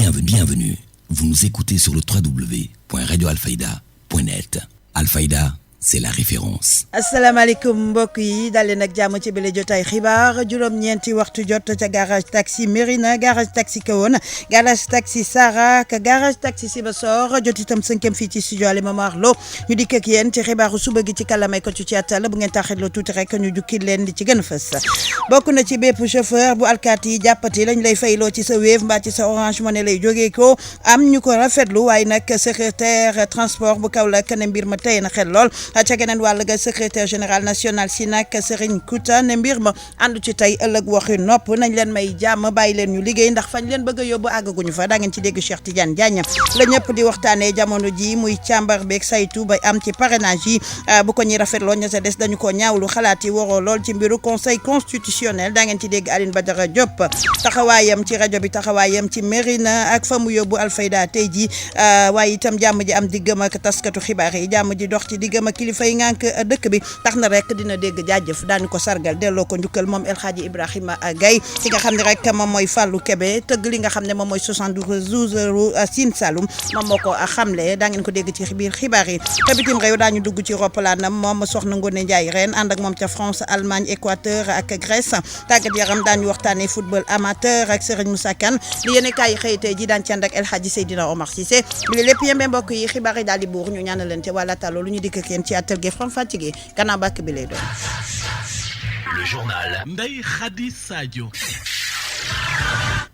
Bienvenue. Vous nous écoutez sur le www.radioalfayda.net. Alfayda, c'est la référence. asalaamaaleykum mbokk yi daal leen ak jàmm ci bile jotaay xibaar juróom-ñeenti waxtu jot ca garage taxi Mérina garage taxi Kahone garage taxi Sara ak garage taxi Sibassor jot itam sënkem fii ci studio Alima Marlo ñu dikk ak yéen ci xibaaru suba gi ci kàllaamay ko ci àttal bu ngeen taxatloo tuuti rek ñu jukki leen li ci gën a fës bokk na ci bépp chauffeur bu alkaati yi jàppati lañ lay fayloo ci sa Wave mbaa ci sa Orange Money lay jógee ko am ñu ko rafetlu waaye nag secrétaire transport bu Kaolack ne mbir ma tey na xel lool. ca geneen wàll ga secrétaire général national si nag Serigne Kouta ne mbir ma àndu ci tey ëllëg waxi nopp nañ leen may jàmm bàyyi leen ñu liggéey ndax fañ leen bëgg a yóbbu àggaguñu fa daa ngeen ci dégg Cheikh Tidiane Diagne la ñëpp di waxtaanee jamono ji muy càmbar beeg saytu ba am ci parrainage yi bu ko ñuy rafetloo ña sa des dañu ko ñaawlu xalaat yi waroo lool ci mbiru conseil constitutionnel daa ngeen ci dégg Aline Badara Diop taxawaayam ci rajo bi taxawaayam ci Mérina ak fa mu yóbbu Alfayda tey ji waaye itam jàmm ji am diggam ak taskatu xibaar yi jàmm ji dox ci diggam ak kilifa yi ngànk dëkk bi tax na rek dina dégg jaajëf daanu ko sargal delloo ko njukkal moom El Hadji Ibrahima Gaye ci nga xam ne rek moom mooy Fallou Kébé tëgg li nga xam ne moom mooy 72 heures Sine Saloum moom moo ko xamle daa ngeen ko dégg ci biir xibaar yi te bitim réew daañu dugg ci roppalaanam moom soxna Ngoné Ndiaye ren ànd ak moom ca France Allemagne Équateur ak Grèce tàggat yaram daañu waxtaanee football amateur ak Serigne Moussa Kane li yéene kaay yi xëy tey ji daan ci ànd ak El Hadji Seydina Omar Cissé bi lépp yembe mbokk yi xibaar yi daal di buur ñu ñaanal leen te wala taloo lu ñu dikk ak yéen ci àttal gi from fatigué gannaaw bàkk bi lay doon. Le journal Ndeye Khady Sadio.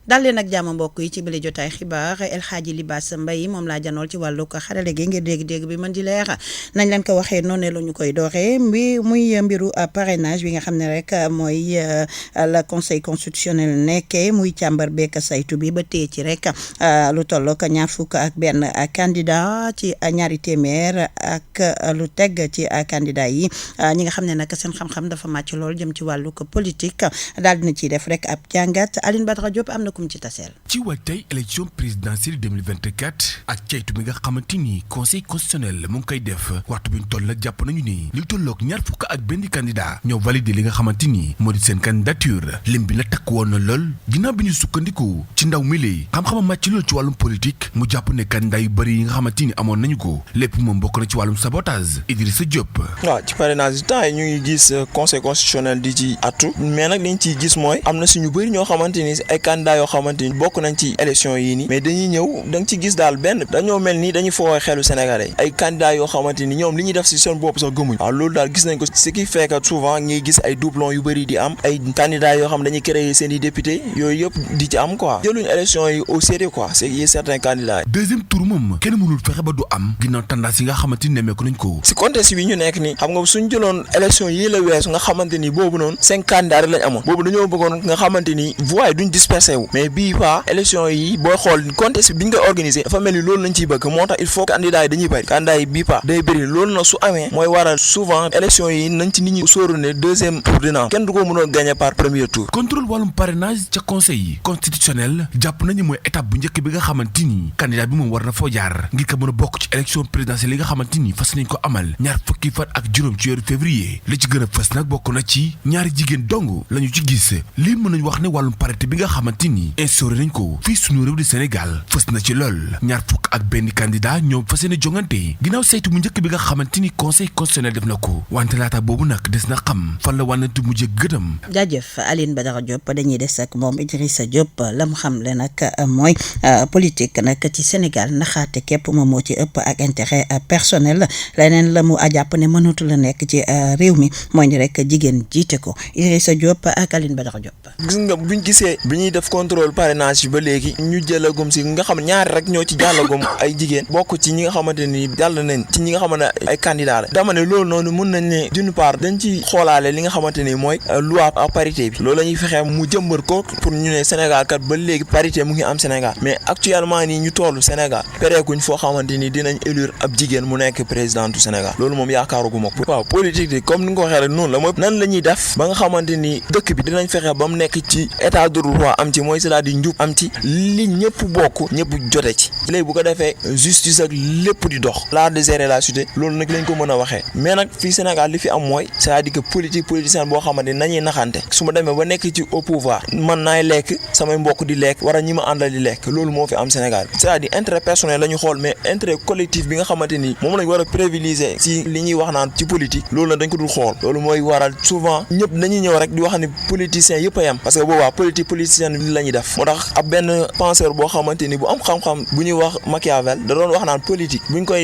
dal leen ak jàmm mbokk yi ci bile jotaay xibaar El Hadji Libaas Mbaye moom laa janool ci wàllu ko xarale gi ngir dégg-dégg bi mën di leer nañ leen ko waxee noonu la ñu koy dooree muy mbiru parrainage bi nga xam ne rek mooy la conseil constitutionnel nekkee muy càmbar beek saytu bi ba tey ci rek lu tollook ñaar fukk ak benn candidat ci ñaari téeméer ak lu teg ci candidat yi ñi nga xam ne nag seen xam-xam dafa màcc lool jëm ci wàllu ko politique daal dina ciy def rek ab jàngat Aline Badara Diop am na kum ci taseel ci waajtaay élection présidentielle 2024 ak ceytu bi nga xamante ni conseil constitutionnel mu ngi koy def waxtu bi ñu toll la jàpp nañu ni li tolloog ñaar fukk ak benn candidat ñoo validé li nga xamante ni moo di seen candidature lim bi la takk woon na lool ginnaaw bi ñu sukkandiku ci ndaw mi lay xam-xama màcc lool ci wàllum politique mu jàpp ne candidat yu bëri yi nga xamante ni amoon nañu ko lépp moom bokk na ci wàllum sabotage Idrissa Diop. waaw ci parrainage temps yi ñu ngi gis conseil constitutionnel di ci attu mais nag liñ ciy gis mooy am na suñu bëri ñoo xamante ni ay candidats yoo xamante ni bokk nañ ci élection yii nii mais dañuy ñëw da nga ci gis daal benn dañoo mel ni dañuy foowee xelu sénégalais ay candidats yoo xamante ni ñoom li ñuy def si seen bopp sax gëmuñ waaw loolu daal gis nañ ko ce qui fait que souvent ngay gis ay doublons yu bëri di am ay candidats yoo xam dañuy créer seen i député yooyu yëpp di ci am quoi jëluñ élection yi au sérieux quoi c'est y a certains candidats yi. deuxième tour moom kenn mënul fexe ba du am ginnaaw tendance yi nga xamante ni nemmeeku nañ ko. si contexte bi ñu nekk nii xam nga suñ jëloon élection yii la weesu nga xamante ni boobu noonu 5 candidats rek lañ amoon boobu dañoo bëggoon nga xamante ni voix yi duñ dispersé wu mais bii pas élection yi booy xool contexte bi nga organisé dafa mel ni loolu lañ ciy bëgg moo tax il faut que candidats yi dañuy bëri candidats yi bii pas day bëri loolu nag su amee mooy waral souvent élection yi nañ ci nit ñi sóoru ne deuxième tour dina am kenn du ko mënoon gagner par premier tour. contrôle wàllum parrainage ca conseil constitutionnel jàpp nañu mooy étape bu njëkk bi nga xamante ni candidat bi moom war na foo jaar ngir ko mën a bokk ci élection présidentielle yi nga xamante ni fas nañ ko amal ñaar fukki fan ak juróom ci weeru février li ci gën a fës nag bokk na ci ñaari jigéen dong lañu ci gis lii mën nañ wax ne wàllum parité bi nga xamante ni instauré nañ ko fii suñu réew di Sénégal fës na ci lool ñaar fukk ak benn candidat ñoom fas yéene jongante ginnaaw saytu mu njëkk bi nga xamante ni conseil constitutionnel def na ko wante laata boobu nag des na xam fan la wànnante mujjee gëtam. jaajëf Aline Badara Diop dañuy des ak moom Idrissa Diop la mu xam le nag mooy politique nag ci Sénégal naxaate képp moom moo ci ëpp ak intérêt personnel leneen la mu jàpp ne mënatu la nekk ci réew mi mooy ni rek jigéen jiite ko Idrissa Diop ak Aline Badara Diop. gis nga buñ gisee bi ñuy def contrôle parrainage ba léegi ñu jëlagum si nga xam ñaari rek ñoo ci jàllagum ay jigéen bokk ci ñi nga xamante ni jàll nañ ci ñi nga xamante ne ay candidat la dama ne loolu noonu mun nañ ne d'une part dañ ci xoolaale li nga xamante ni mooy loi parité bi loolu la ñuy fexee mu jëmbar ko pour ñu ne Sénégal kat ba léegi parité mu ngi am Sénégal mais actuellement nii ñu tollu Sénégal pereekuñ foo xamante ni dinañ élire ab jigéen mu nekk président du Sénégal loolu moom yaakaaruguma ko waaw politique bi comme ni nga ko waxee rek noonu la mooy nan la ñuy def ba nga xamante ni dëkk bi dinañ fexe ba mu nekk ci état de droit am ci mooy c'est-à-dire njub am ci li ñëpp bokk ñëpp jote ci léegi bu ko defee defee justice ak lépp di dox l'art de gérer la cité loolu nag lañ ko mën a waxee mais nag fii Sénégal li fi am mooy c'est-à-dire que politicien boo xamante ni nañuy naxante su ma demee ba nekk ci au pouvoir man naay lekk samay mbokk di lekk war a ñi ma àndal di lekk loolu moo fi am Sénégal c'est-à-dire intérêt personnel la ñu xool mais intérêt collectif bi nga xamante ni moom lañ war a privilégier ci li ñuy wax naan ci politique loolu nag dañ ko dul xool loolu mooy waral souvent ñëpp dañuy ñëw rek di wax ni politiciens yëpp a yem parce que boobaa politicien li la ñuy def moo tax ab benn penseur boo xamante ni bu am xam-xam bu ñuy wax Machiavel da doon wax naan politique buñ ko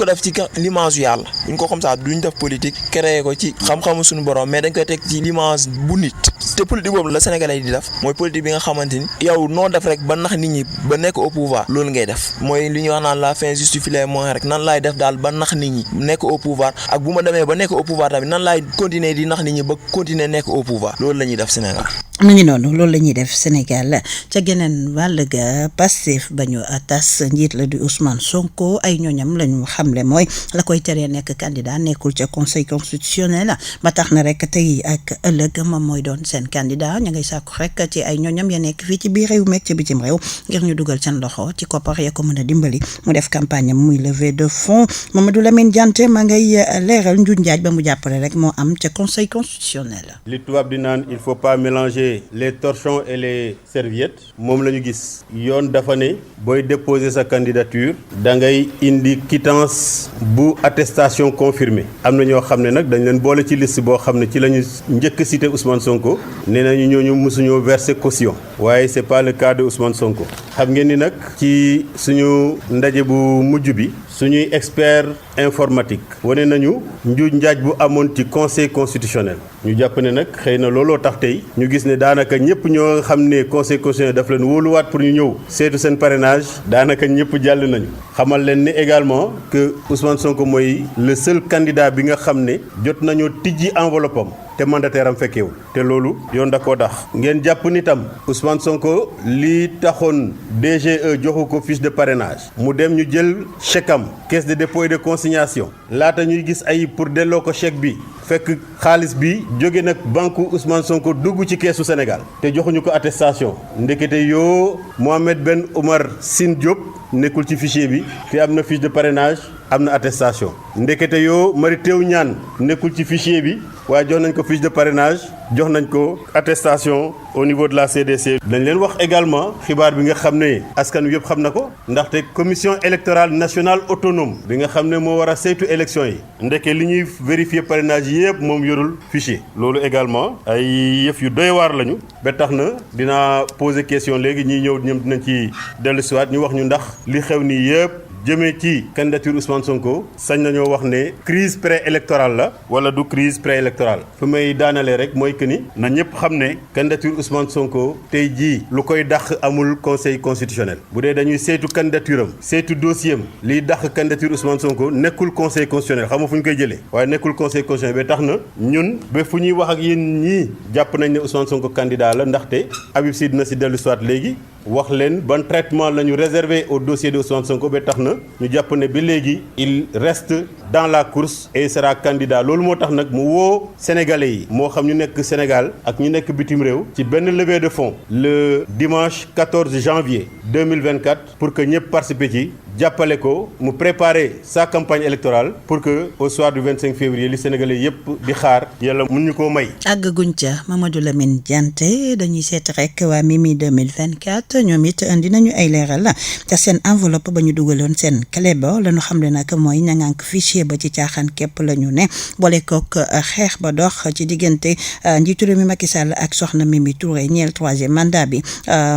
def ci l'image yàlla buñ ko comme ça duñ def politique créé ko ci xam-xamu suñu borom mais dañ koy teg ci l'image bu nit te politique boobu la Sénégalais yi di def mooy politique bi nga xamante ni yow noo def rek ba nax nit ñi ba nekk au pouvoir loolu ngay def mooy li ñuy wax naan la fin justifie les moyens rek nan laay def daal ba nax nit ñi nekk au pouvoir ak bu ma demee ba nekk au pouvoir tamit nan laay continuer di nax nit ñi ba continuer nekk au pouvoir loolu la ñuy def Sénégal. mu ngi noonu loolu la ñuy def Sénégal ca geneen wàll ga Pastef ba ñu tas njiit la di Ousmane Sonko ay ñooñam la ñu xamle mooy la koy teree nekk candidat nekkul ca conseil constitutionnel ba tax na rek tey ak ëllëg moom mooy doon seen candidat ña ngay sàkku rek ci ay ñooñam ya nekk fii ci biir réew meeg ci bitim réew ngir ñu dugal seen loxo ci koppar ya ko mën a dimbali mu def campagne am muy levée de fonds Mamadou Lamine Diante ma ngay leeral njuuj njaaj ba mu jàppale rek moo am ca conseil constitutionnel. li tubaab di naan il faut pas mélanger les torchons et les serviettes moom la ñu gis yoon dafa ne booy déposer sa candidature da ngay indi quittance bu attestation confirmée am na ñoo xam ne nag dañ leen boole ci liste boo xam ne ci la ñu njëkk cité Ousmane Sonko nee nañu ñooñu mosuñoo verser caution waaye c'est pas le cas de Ousmane Sonko xam ngeen ni nag ci suñu ndaje bu mujj bi suñuy expert informatique wane nañu njuuj njaaj bu amoon ci conseil constitutionnel ñu jàpp ne nag xëy na looloo tax tey ñu gis ne daanaka ñëpp ñoo xam ne conseil constitutionnel daf leen wóoluwaat pour ñu ñëw seetu seen parrainage daanaka ñëpp jàll nañu xamal leen ne également que Ousmane Sonko mooy le seul candidat bi nga xam ne jot nañoo tijji enveloppe am te mandataire am fekkeewul te loolu yoon da koo tax ngeen jàpp ni tam Ousmane Sonko li taxoon DGE joxu ko fiche de parrainage mu dem ñu jël chèque am caisse de dépôt et de consignation laata ñuy gis ay pour delloo ko chèque bi fekk xaalis bi jóge nag banque Ousmane Sonko dugg ci keesu Sénégal te joxuñu ko attestation ndekete yoo Mohamed Ben Oumar Sine Diop nekkul ci fichier bi te am na fiche de parrainage am na attestation ndekete yoo Mary Teuw Niane nekkul ci fichier bi waaye jox nañ ko fiche de parrainage jox nañ ko attestation au niveau de la CDC. dañ leen wax également xibaar bi nga xam ne askan wi yëpp xam na ko ndaxte commission électorale nationale autonome bi nga xam ne moo war a saytu élection yi ndeke li ñuy vérifier parrainage yëpp moom yorul fichier loolu également ay yëf yu doy waar lañu ba tax na dinaa poser question léegi ñiy ñëw ñoom dinañ ci dellusiwaat ñu wax ñu ndax li xew nii yëpp jëmee ci candidature Ousmane Sonko sañ nañoo wax ne crise préélectorale la wala du crise préélectorale fu may daanalee rek mooy que ni na ñëpp xam ne candidature Ousmane Sonko tey jii lu koy dàq amul conseil constitutionnel bu dee dañuy saytu candidature am saytu dossier am liy dàq candidature Ousmane Sonko nekkul conseil constitutionnel xam nga fu ñu koy jëlee waaye nekkul conseil constitutionnel ba tax na ñun ba fu ñuy wax ak yéen ñii jàpp nañ ne Ousmane Sonko candidat la ndaxte Habib Sy dina si dellu soit léegi wax leen ban traitement la ñu réservé au dossier de Ousmane Sonko ba tax na ñu jàpp ne ba léegi il reste dans la course et sera candidat loolu moo tax nag mu woo sénégalais yi moo xam ñu nekk Sénégal ak ñu nekk bitim réew ci benn levée de fonds le dimanche 14 janvier 2024 pour que ñëpp participer ci jàppale ko mu préparer sa campagne électorale pour que au soir du 25 février li sénégalais yëpp di xaar yàlla mun ñu koo may. àggaguñ ca Mamadou Lamine Diante dañuy seet rek waa Mimi 2024 ñoom it indi nañu ay leeral te seen enveloppe ba ñu dugaloon seen clé ba la ñu xam ne nag mooy ñangank fichier ba ci caaxaan képp la ñu ne boole kook xeex ba dox ci diggante njiitu réew mi Macky Sall ak soxna Mimi Touré ñeel 3e mandat bi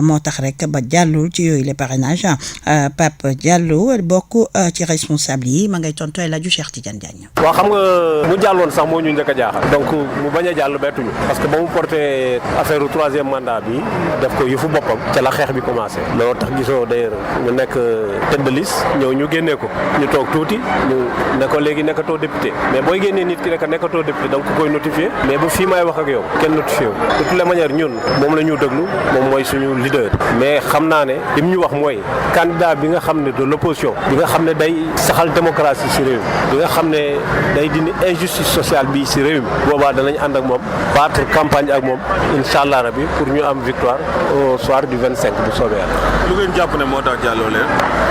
moo tax rek ba jàllul ci yooyu les parrainages Pape Diallo bokk ci responsable yi ma ngay tontu El Hadj Cheikh Tidiane Diagne. waaw xam nga mu jàlloon sax moo ñu njëkk a jaaxal donc mu bañ a jàll bettuñu parce que ba mu porté affaire u 3e mandat bi def ko yëfu boppam ca la xeex bi commencé loolu tax gisoo d'ailleurs mu nekk tête de liste ñëw ñu génnee ko ñu toog tuuti ñu ne ko léegi nekkatoo député mais booy génnee nit ki nekk nekkatoo député donc koy notifié mais bu fii may wax ak yow kenn notifié wu de toutes les manières ñun moom la ñu déglu moom mooy suñu leader mais xam naa ne li mu ñu wax mooy candidat bi nga xam ne de l'opposition bi nga xam ne day saxal démocratie ci réew bi nga xam ne day dindi injustice sociale bi ci réew mi boobaa danañ ànd ak moom battre campagne ak moom incha allah rabi pour ñu am victoire au soir du 25 bu soobee yàlla. lu ngeen jàpp ne moo tax jàlloo leen.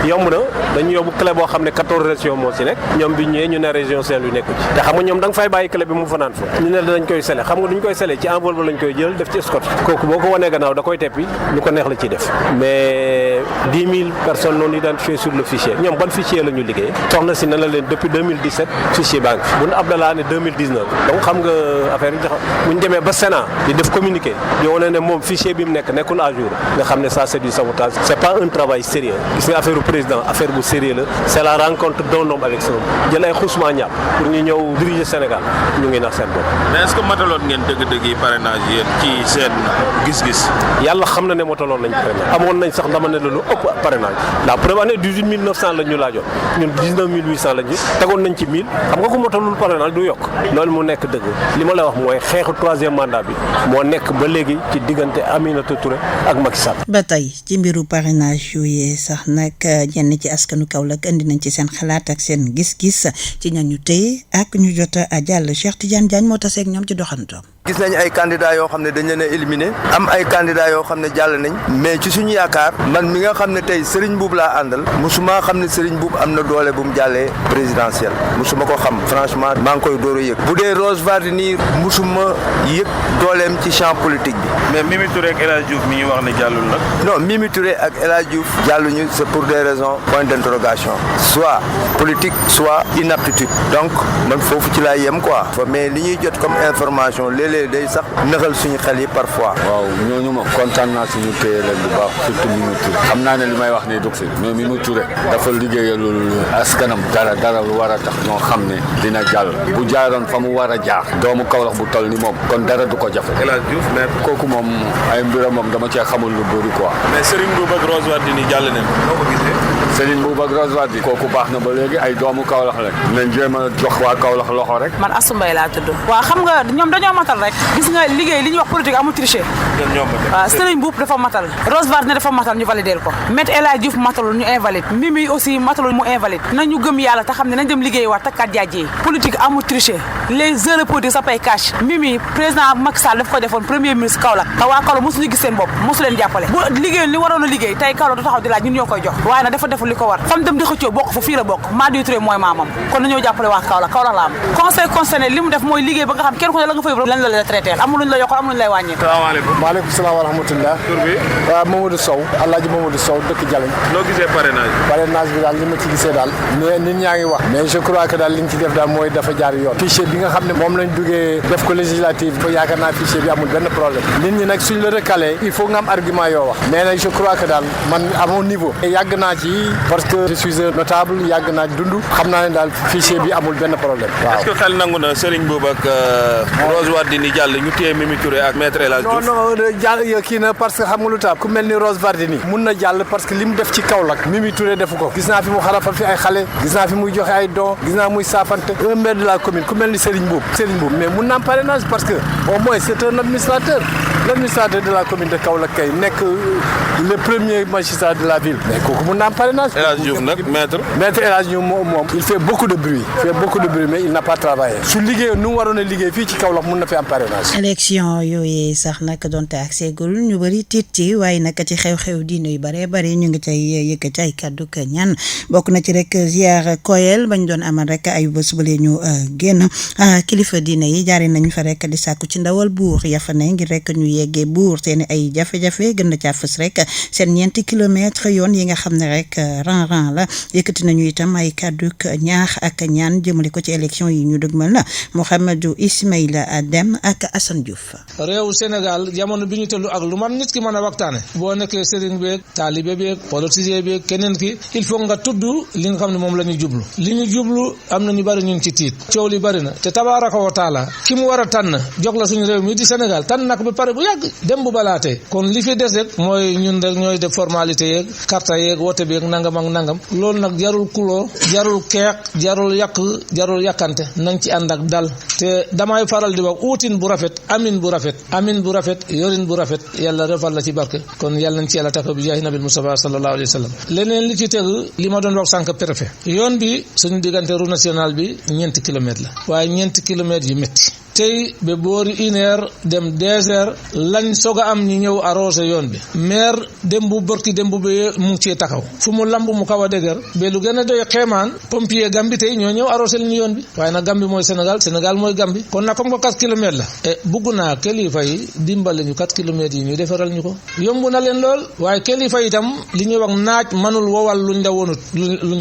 yomb na dañu yóbbu clé boo xam ne 14 régions moo ci nekk ñoom bi ñëwee ñu ne région Saint-Louis nekku ci te xam nga ñoom da nga fay bàyyi clé bi mu fanaan fa ñu ne dañ koy sele xam nga duñ koy sele ci enveloppe lañ koy jël def ci scotch kooku boo ko wanee gannaaw da koy teppi lu ko neex la ciy def mais 10 000 personnes non identifiées sur le fichier ñoom ban fichier la ñu liggéey soxna si ne la leen depuis 2017 fichier banque Boun Abdallah ne 2019 donc xam nga affaire yi bu ñu demee ba Sénat di def communiqué di wane ne moom fichier bi mu nekk nekkul à jour nga xam ne ça c'est du sabotage c'est pas un travail sérieux gis nga affaire du président affaire bu sérieux la c'est la rencontre d'un homme avec son homme jël ay xusma ñàpp pour ñu ñëw diriger Sénégal ñu ngi nax seen bopp. mais est-ce que mataloon ngeen dëgg-dëgg yi parrainage yéen ci seen gis-gis. yàlla xam na ne mataloon nañ parrainage amoon nañ sax dama ne la lu ëpp parrainage la preuve année 18 900 la ñu laajoon ñun 19 800 la ñu tegoon nañ ci 1000 xam nga ko matalul parrainage du yokk loolu mu nekk dëgg li ma la wax mooy xeexu 3e mandat bi moo nekk ba léegi ci diggante Aminata Touré ak Macky Sall. ba tey ci mbiru parrainage yooyu sax nag ñenn ci askanu Kaolack indi nañ ci seen xalaat ak seen gis-gis ci ñañu tey ak ñu jot a jàll Cheikh Tidiane Diagne moo taseeg ñoom ci doxantoom. gis nañ ay candidats yoo xam ne dañ leen a éliminé am ay candidats yoo xam ne jàll nañ mais ci suñu yaakaar man mi nga xam ne tey Serigne Mboup laa àndal musuma xam ne Serigne Mboup am na doole bu mu jàllee présidentielle musuma ko xam franchement maa ngi koy door a yëg bu dee Rose Wardini musuma yëg dooleem ci champ politique bi. mais Mimi Touré ak El Hadj Diouf mi ñu wax ne jàllul nag. non Mimi Touré ak El Hadj Diouf jàlluñu c'est pour des raisons point d'interrogation soit politique soit inaptitude donc man foofu ci laay yem quoi mais li ñuy jot comme information léeg-léeg day sax nëxal suñu xel yi parfois. waaw ñooñu moom kontaan naa suñu téye leen bu baax surtout Mimi Touré xam naa ne li may wax nii dugg si mais Mimi Touré dafa liggéeyalul askanam dara lu war a tax ñoo xam ne dina jàll bu jaaroon fa mu war a jaar doomu Kaolack bu toll ni moom kon dara du ko jafe. El Hadj Diouf mais kooku moom ay mbiram moom dama cee xamul lu bëri quoi. mais Serigne Mboup ak Rose Wardini jàll nañ noo ko gisee. Serigne Mboup ak Rose Wardini kooku baax na ba léegi ay doomu Kaolack lañ nañ jéem a jox waa Kaolack loxo rek. man Assou Mbaye laa tudd. waaw xam nga ñoom dañoo matal rek gis nga liggéey li ñuy wax politique amul tricher. waaw Serigne Mboup dafa matal Rose Wardini dafa matal ñu valider ko Maître El Hadji Diouf matalul ñu invalide Mimi aussi matalul mu invalide nañu gëm yàlla te xam ne nañ dem liggéey waat takkaat jaajee politique amul tricher les heures politiques ça paye cash Mimi président Macky Sall daf ko defoon premier ministre Kaolack te waa Kaolack mosuñu gis seen bopp mosu leen jàppale bu liggéeyoon li waroon a liggéey tey Kaolack du taxaw di laaj ñun ñoo koy jox waaye nag dafa deful li ko war fam dem di xëccoo bokk fa fii la bokk Madi Touré mooy maamam kon nañoo jàppale waa Kaolack la am conseil concerné li mu def mooy liggéey ba nga xam kenn ku ne la nga fay lañ la traité amul luñ la yokkal amul luñ lay wàññi. salaamaaleykum. maaleykum salaam wa rahmatullah. tur bi. waaw Mamadou Sow Alaaji Mamadou Sow dëkk Jalañ. noo gisee parrainage bi. parrainage bi daal li ma ci gisee daal. mais nit ñaa ngi wax. mais je crois que daal li ñu ci def daal mooy dafa jaar yoon. fichier bi nga xam ne moom lañ duggee def ko législative ba yaakaar naa fichier bi amul benn problème. nit ñi nag suñ la recalé il faut nga am argument yoo wax. mais nag je crois que daal man à mon niveau. yàgg naa ci parce que je suis un notable yàgg naa dund. xam naa ne daal fichier bi amul benn problème. waaw est-ce que xel nangu na Serigne Mboup ak Rose Wardini jàll ñu téye Mimi Touré ak Maître El Hadji Diouf. non jàll kii na parce que xam nga lu tax ku mel ni Rose Wardini mun na jàll parce que li mu def ci Kaolack Mimi Touré defu ko gis naa fi mu xarafal fi ay xale gis naa fi muy joxe ay don gis naa muy saafante un maire de la commune ku mel ni Serigne Mboup mais mun na am parrainage parce que au moins c'est un administrateur l'administrateur de la commune de Kaolack kay nekk le premier magistrat de la ville mais kooku mun na am parrainage. El Hadji Diouf nag maître El Hadji Diouf moom il fait beaucoup de bruit mais il n'a pas travaillé su liggéey nu mu waroon a liggéey fii ci Kaolack mun na fi am parrainage. élection yooyu sax nag donte ak seegul ñu bëri tiit ci waaye nag ci xew-xew diine yu bare bare ñu ngi cay yëkkati ay kàddu ka ñaan bokk na ci rek ziar koyel bañ doon amal rek ay bés ba ñu génn kilifa diine yi jaari nañ fa rek di sàkku ci ndawal buur yafa ne ngir rek ñu yeggee buur seen ay jafe-jafe gën na caa fës rek seen 4 kilomètres yoon yi nga xam ne rek rang la yëkkati nañu itam ay kàddu ñaax ak ñaan jëmale ko ci élection yi ñu dëgmal na Mouhamadou Ismaïla Dem ak Assane Diouf. réew Sénégal jamono bi ñu tollu ak lu man nit ki mën a waxtaane boo nekkee sëriñ beeg taalibe beeg politicien beeg keneen ki il faut nga tudd li nga xam ne moom la ñu jublu li ñu jublu am na ñu bari ñu ngi ci tiit coow li bari na te tabaaraka wa taala ki mu war a tànn jox la suñu réew mi di Sénégal tànn na ko ba pare bu yàgg démb balaa tey kon li fi des rek mooy ñun rek ñooy def formalité yeeg carte yeeg wote bi ak nangam ak nangam loolu nag jarul kuloo jarul keex jarul yàkkante nañ ci ànd ak dal te damay faral di wax uutin bu rafet amin bu rafet yorin bu rafet yàlla refal la ci barke kon yàlla nañ ci yàlla tafa bi jaahi nabil Mustafa sallallahu alayhi wa sallam leneen li ci tegu li ma doon wax sànq préfet yoon bi suñu diggante route nationale bi 4 kilomètres la waaye 4 kilomètres yu métti tey ba boori 1 heure dem 2 heures lañ soog a am ñi ñëw arrosé yoon bi maire dem bu bërki dem bu ba mu ngi cee taxaw fu mu lamb mu kaw a dëgër ba lu gën a doy xeemaan pompier Gambie tey ñoo ñëw arrosé li ñu yoon bi waaye nag Gambie mooy Sénégal mooy Gambie kon nag comme que 4 kilomètres la bugg naa kilifa yi dimbale ñu 4 kilomètres yi ñu defaral ñu ko yomb na leen lool waaye kilifa yi itam li ñuy wax naaj manul wowal luñ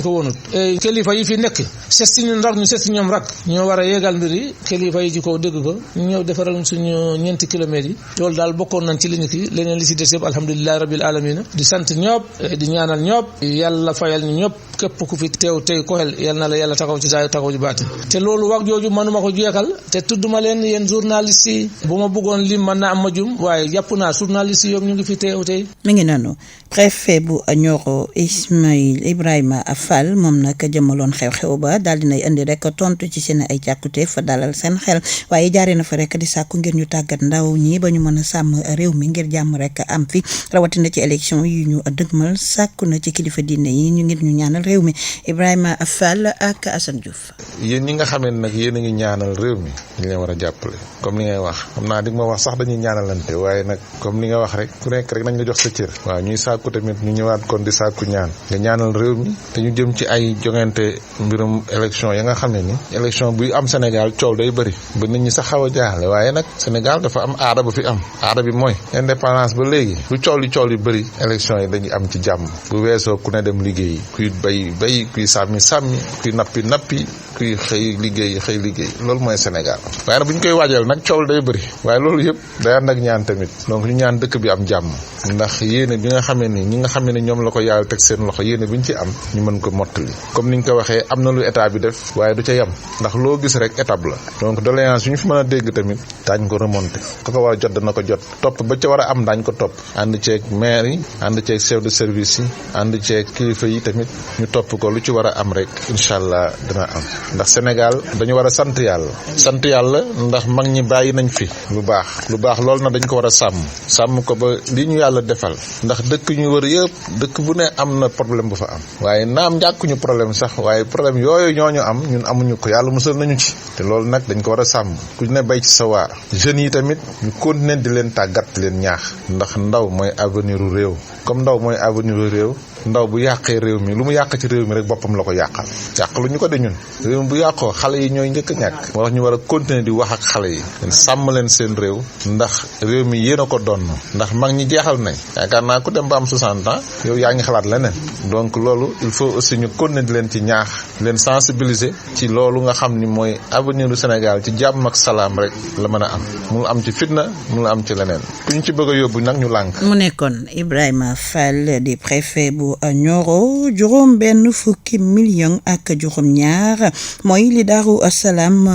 ko wonut kilifa yi fi nekk ses si ñun rak ñu ses si ñoom rak ñoo war a yeegal mbir yi kilifa yi ci kaw dégg ko ñu ñëw defaral suñu 4 kilomètres yi loolu daal bokkoon nañ ci li ñu ki leneen li si des yëpp alhamdulilahi rabbil alamina di sant ñëpp di ñaanal ñëpp yàlla fayal ñu ñëpp képp ku fi teew tey koxel yal na la yàlla taxaw ci saa taxaw ci baatin te loolu wax jooju manuma ko jeexal te tudduma leen yéen journaliste yi bu ma bëggoon lim mën na am ma jum waaye jàpp naa journaliste yi yoom ñu ngi fi teew tey mi ngi noonu préfet bu Nioro Ismaïl Ibrahima Fall moom nag jëmaloon xew-xew ba daal dinay indi rek tontu ci seen ay càkkute fa dalal seen xel waaye jaaree na fa rek di sàkku ngir ñu tàggat ndaw ñi ba ñu mën a sàmm réew mi ngir jàmm rek am fi rawatina ci élection yi ñu dëgmal sàkku na ci kilifa diine yi ñu ngir ñu ñaanal réew mi Ibrahima Fall ak Assane Diouf. yéen ñi nga xamee nag yéen a ngi ñaanal réew mi ñu leen war a jàppale comme li ngay wax xam naa di nga ma wax sax dañuy ñaanalante waaye nag comme li nga wax rek ku nekk rek nañ la jox sa cër waaw ñuy sàkku tamit ñu ñëwaat kon di sàkku ñaan nga ñaanal réew mi te ñu jëm ci ay jongante mbirum élection ya nga xam ne ni élection buy am Sénégal coow day bëri ba nit ñi sax xaw a jaaxle waaye nag Sénégal dafa am aada bu fi am aada bi mooy indépendance ba léegi lu coow li bëri élection yi dañuy am ci jàmm bu weesoo ku ne dem liggéey kuy bay kuy sàmmi kuy nappi kuy xëy liggéey loolu mooy Sénégal waaye nag bu ñu koy waajal nag coow day bëri waaye loolu yëpp day ànd ak ñaan tamit donc ñu ñaan dëkk bi am jàmm ndax yéene bi nga xamee ni ñi nga xamee ne ñoom la ko yàlla teg seen loxo yéene bi ñu ci am ñu mën ko mottali comme ni ñu ko waxee am na lu état bi def waaye du ca yem ndax loo gis rek étape la donc doléance yu ñu fi mën a dégg tamit daañ ko remonté ku ko war a jot dana ko jot topp ba ca war a am daañ ko topp ànd ceeg maire yi ànd ceeg chef de service yi ànd ceeg kilifa yi tamit ñu topp ko lu ci war a am rek incha allah dina am ndax Sénégal dañu war a sant yàlla ndax mag ñi bàyyi nañ fi lu baax loolu na dañ ko war a sàmm ko ba li ñu yàlla defal ndax dëkk ñu wër yëpp dëkk bu ne am na problème bu fa am waaye naam ñàkkuñu problème sax waaye problème yooyu ñooñu am ñun amuñu ko yàlla musal nañu ci te loolu nag dañ ko war a sàmm ku ne bay ci sa waar jeunes yi tamit ñu continuer di leen tàggat di leen ñaax ndax ndaw mooy avenir u réew comme ndaw mooy avenir u réew ndaw bu yàqee réew mi lu mu yàq ci réew mi rek boppam la ko yàqal lu ñu ko de ñun réew mi bu yàqoo xale yi ñooy njëkk a ñàkk moo tax ñu war a continuer di wax ak xale yi leen sàmm leen seen réew ndax réew mi yéen a ko donn ndax mag ñi jeexal nañ yaakaar naa ku dem ba am 60 ans yow yaa ngi xalaat leneen donc loolu il faut aussi ñu continuer di leen ci ñaax leen sensibiliser ci loolu nga xam ni mooy avenir du Sénégal ci jàmm ak salaam rek la mën a am munul am ci fitna munul am ci leneen ku ñu ci bëgg a yóbbu nag ñu lànk. mu nekkoon Ibrahima Fall di préfet bu Nioro juróom benn fukki million ak juróom ñaar mooy li Daaru Salaam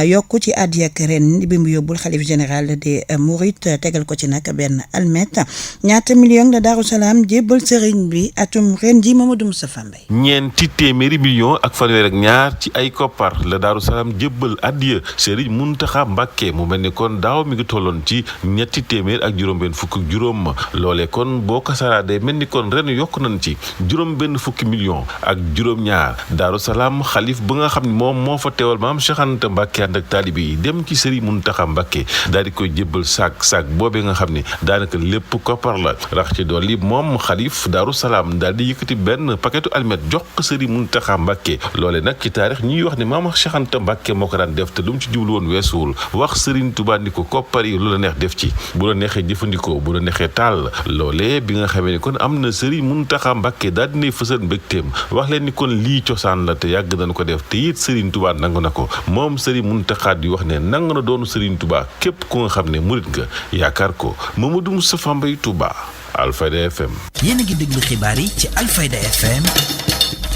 yokku ci at yak ren bi mu yóbbul xalif général des Mourides tegal ko ci nag benn almet ñaata million la Daaru Salaam jébbal sëriñ bi atum ren ji Mamadou Moustapha Mbaye ñeenti téeméeri million ak fanweer ak ñaar ci ay koppar la Daaru Salaam jébbal addiya sëriñ Muntaxa Mbàkke mu mel ni kon daaw mi ngi tolloon ci ñetti téeméer ak juróom benn fukk ak juróom loolee kon boo ko saraadee mel ni kon ren yokk nañ ci juróom benn fukki million ak juróom ñaar Daaru Salaam xalif ba nga xam ne moom moo fa teewal maam Cheikh Anta Mbàkke ànd ak taalibe yi dem ci sëriñ Muntaxa Mbàkke daal di koy jébbal saak boobee nga xam ne daanaka lépp koppar la rax ci dolli moom xalif Daaru Salaam daal di yëkkati benn paquetu almet jox ko sëriñ Muntaxa Mbàkke loole nag ci taarix ñuy wax ne maam Cheikh Anta Mbàkke moo ko daan def te lu mu ci jublu woon weesuwul wax sëriñ Tuubaa ni ko koppar yi lu la neex def ci bu la neexee jëfandikoo bu la neexee taal loolee bi nga xamee ni kon am na sëriñ Muntaxa Mbàkke daal dinay fësal mbégteem wax leen ni kon lii cosaan la te yàgg nañ ko def te it sëriñ Tuubaa nangu na ko moom sëriñ Muntaxa di wax ne nangu na doonu sëriñ Tuubaa képp ku nga xam ne murit nga yaakaar ko Mamadou Moustapha Mbaye Touba Alfayda FM. yéen a ngi déglu xibaar yi ci Alfayda FM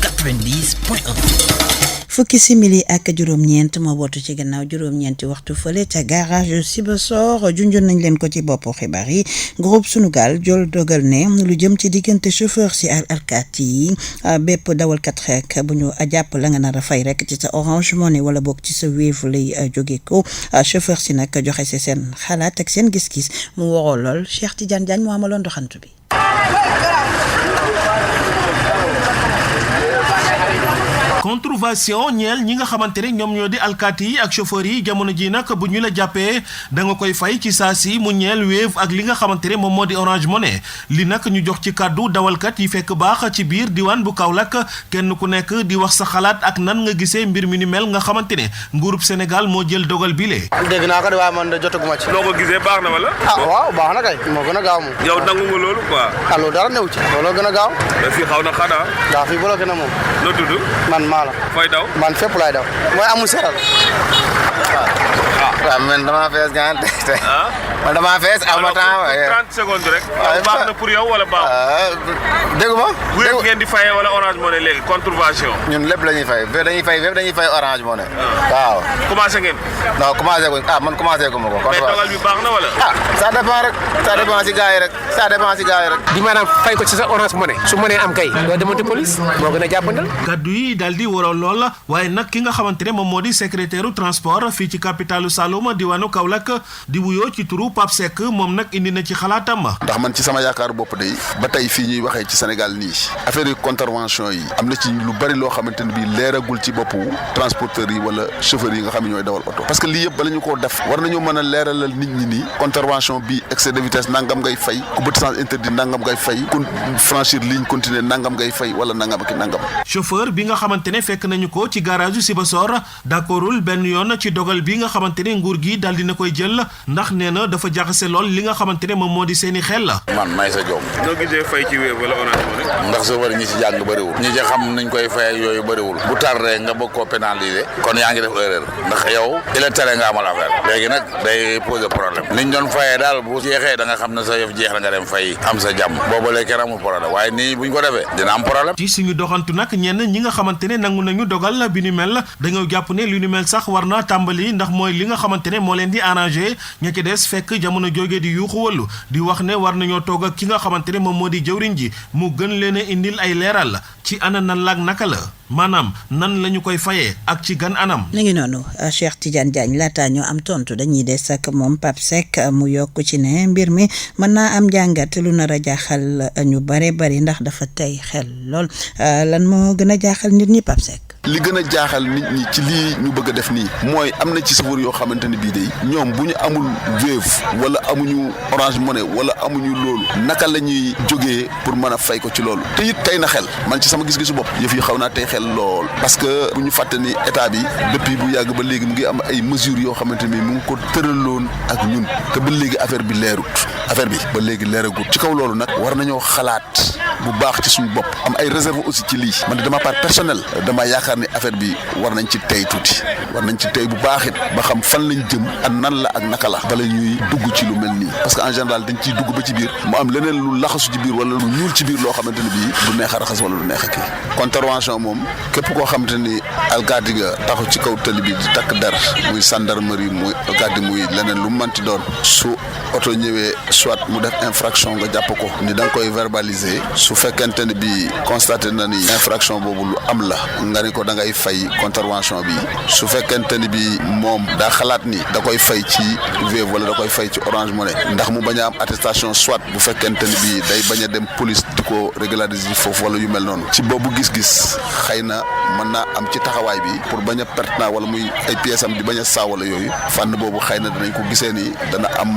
90.1. fukki simili ak juróom-ñeent moo bootu ci gannaaw juróom-ñeenti waxtu fële ca garage Sibassor junjoon nañ leen ko ci boppu xibaar yi groupe Sunugal jël dogal ne lu jëm ci diggante chauffeur si ak alkaati yi bépp dawalkat rek bu ñu jàpp la nga nar a fay rek ci sa Orange Money wala boog ci sa Wave lay jóge ko chauffeur si nag joxe si seen xalaat ak seen gis-gis mu waroo lool Cheikh Tidiane Diagne moo amaloon doxantu bi. contravention ñeel ñi nga xamante ne ñoom ñoo di alkaati yi ak chauffeur yi jamono ji nag bu ñu la jàppee da nga koy fay ci saa si mu ñeel Wave ak li nga xamante ne moom moo di Orange Money li nag ñu jox ci kàddu dawalkat yi fekk baax ci biir diwaan bu Kaolack kenn ku nekk di wax sa xalaat ak nan nga gisee mbir mi ni mel nga xamante ne nguurub Sénégal moo jël dogal bi lee. dégg naa ko de waaye man de jotaguma ci. noo ko gisee baax na wala. waaw baax na kay moo gën a gaaw moom. yow nangu nga loolu quoi. loolu dara new ci looloo gën a gaaw. mais fii xaw na xanaa. waaw fii bloqué na moom. noo tudd. man maa la. fooy daw. man fépp laay daw. mooy amul seeral. waaw man damaa fees gàncax tey. man damaa fees am na temps. 30 secondes rek. baax na pour yow wala baax. déggu ma. Wave ngeen di fayee wala Orange Money léegi contravention. ñun lépp la ñuy fay dañuy fay Orange Money. waaw. commencé ngeen. non commencé guñ man commencé gu ma ko. mais dogal bi baax na wala. ça dépend rek. ça dépend si gars yi rek. di maanaam fay ko ci sa Orange Money su mënee am kay doo demante police moo gën a jàppandal. kaddu yi daal di waral lool waaye nag ki nga xamante ne moom moo di secrétaire transport fii ci capitalu Saloum diwaanu Kaolack di wuyoo ci turu Pape Seck moom nag indi na ci xalaatam. ndax man ci sama yaakaar bopp day ba tey fii ñuy waxee ci Sénégal nii affaire yi contravention yi am na ci lu bari loo xamante ne bii leeragul ci boppu transporteurs yi wala chauffeurs yi nga xam ne ñooy dawal oto parce que lii yëpp bala ñu koo def war nañoo mën a leeralal nit ñi nii contravention bi excès de vitesse nangam ngay fay ku bëtt sens interdit nangam ngay fay ku franchir ligne continue nangam ngay fay wala nangam ak nangam. chauffeur bi nga xamante ne fekk nañu ko ci garage Sibassor d'accordul benn yoon ci dogal bi nga xamante ne nguur gi daal dina koy jël ndax nee na dafa jaxase lool li nga xamante ne moom moo di seeni xel la. man may sa joom. noo gisee fay ci Wave wala Orange Money. ndax chauffeur ñi ci jàng bëriwul. ñi ci xam nañ koy fay ak yooyu bëriwul. bu tardé nga bëgg koo pénaliser. kon yaa ngi def erreur. ndax yow il est tere nga amal affaire. léegi nag day poser problème. niñ doon fayee daal bu jeexee da nga xam ne sa yëf jeex na nga dem fay am sa jàmm. boobu léegi kenn amul problème waaye nii buñ ko defee dina am problème. ci suñu doxantu nag ñenn ñi nga xamante ne nangu nañu dogal bi ni mel dañoo jàpp ne lu ni mel sax war na tàmbali ndax mooy li nga xamante ne moo leen di arrangé ña ci des fekk jamono jógee di yuuxu wàllu di wax ne war nañoo toog ak ki nga xamante ne moom moo di jëwriñ ji mu gën leen a indil ay leeral ci ana nan laak naka la maanaam nan la ñu koy fayee ak ci gan anam. mi ngi noonu Cheikh Tidiane Diagne laata ñoo am tontu dañuy des ak moom Pape Seck mu yokk ci ne mbir mi mën naa am jàngat lu nar a jaaxal ñu bare bari ndax dafa tey xel lool lan moo gën a jaaxal nit ñi Pape Seck. li gën a jaaxal nit ñi ci lii ñu bëgg a def nii mooy am na ci chauffeur yoo xamante ne bii day ñoom bu ñu amul Wave wala amuñu Orange Money wala amuñu loolu naka la ñuy jógee pour mën a fay ko ci loolu te it tey na xel man ci sama gis-gisu bopp yëf yi xaw naa tey xel lool parce que bu ñu fàtte ni état bi depuis bu yàgg ba léegi mu ngi am ay mesures yoo xamante ni mu ngi ko tëraloon ak ñun te ba léegi affaire bi leerut affaire bi ba léegi leeragut ci kaw loolu nag war nañoo xalaat bu baax ci suñu bopp am ay réserve aussi ci lii man de ma part personnelle dama yaakaar ne affaire bi war nañ ci tey tuuti war nañ ci tey bu baax it ba xam fan lañ jëm ak nan la ak naka la bala ñuy dugg ci lu mel nii parce que en général dañ ciy dugg ba ci biir mu am leneen lu laxasu ci biir wala lu ñuul ci biir loo xamante ne bii du neex a raxas wala du neex a kii contravention moom képp koo xamante ni alkaati ga taxu ci kaw tali bi di takk der muy gendarmerie muy alkaati muy leneen lu manti doon su oto ñëwee soit mu def infraction nga jàpp ko ni da nga koy verbaliser su fekkente ne bi constaté na ni infraction boobu lu am la nga ni ko da ngay fay contravention bi su fekkente ni bi moom daa xalaat ni da koy fay ci Wave wala da koy fay ci Orange Money ndax mu bañ a am attestation soit bu fekkente ni bi day bañ a dem police di ko régulariser foofu wala yu mel noonu ci boobu gis-gis xëy na mën naa am ci taxawaay bi pour bañ a pertinent wala muy ay pièces am di bañ a saa wala yooyu fànn boobu xëy na danañ ko gisee ni dana am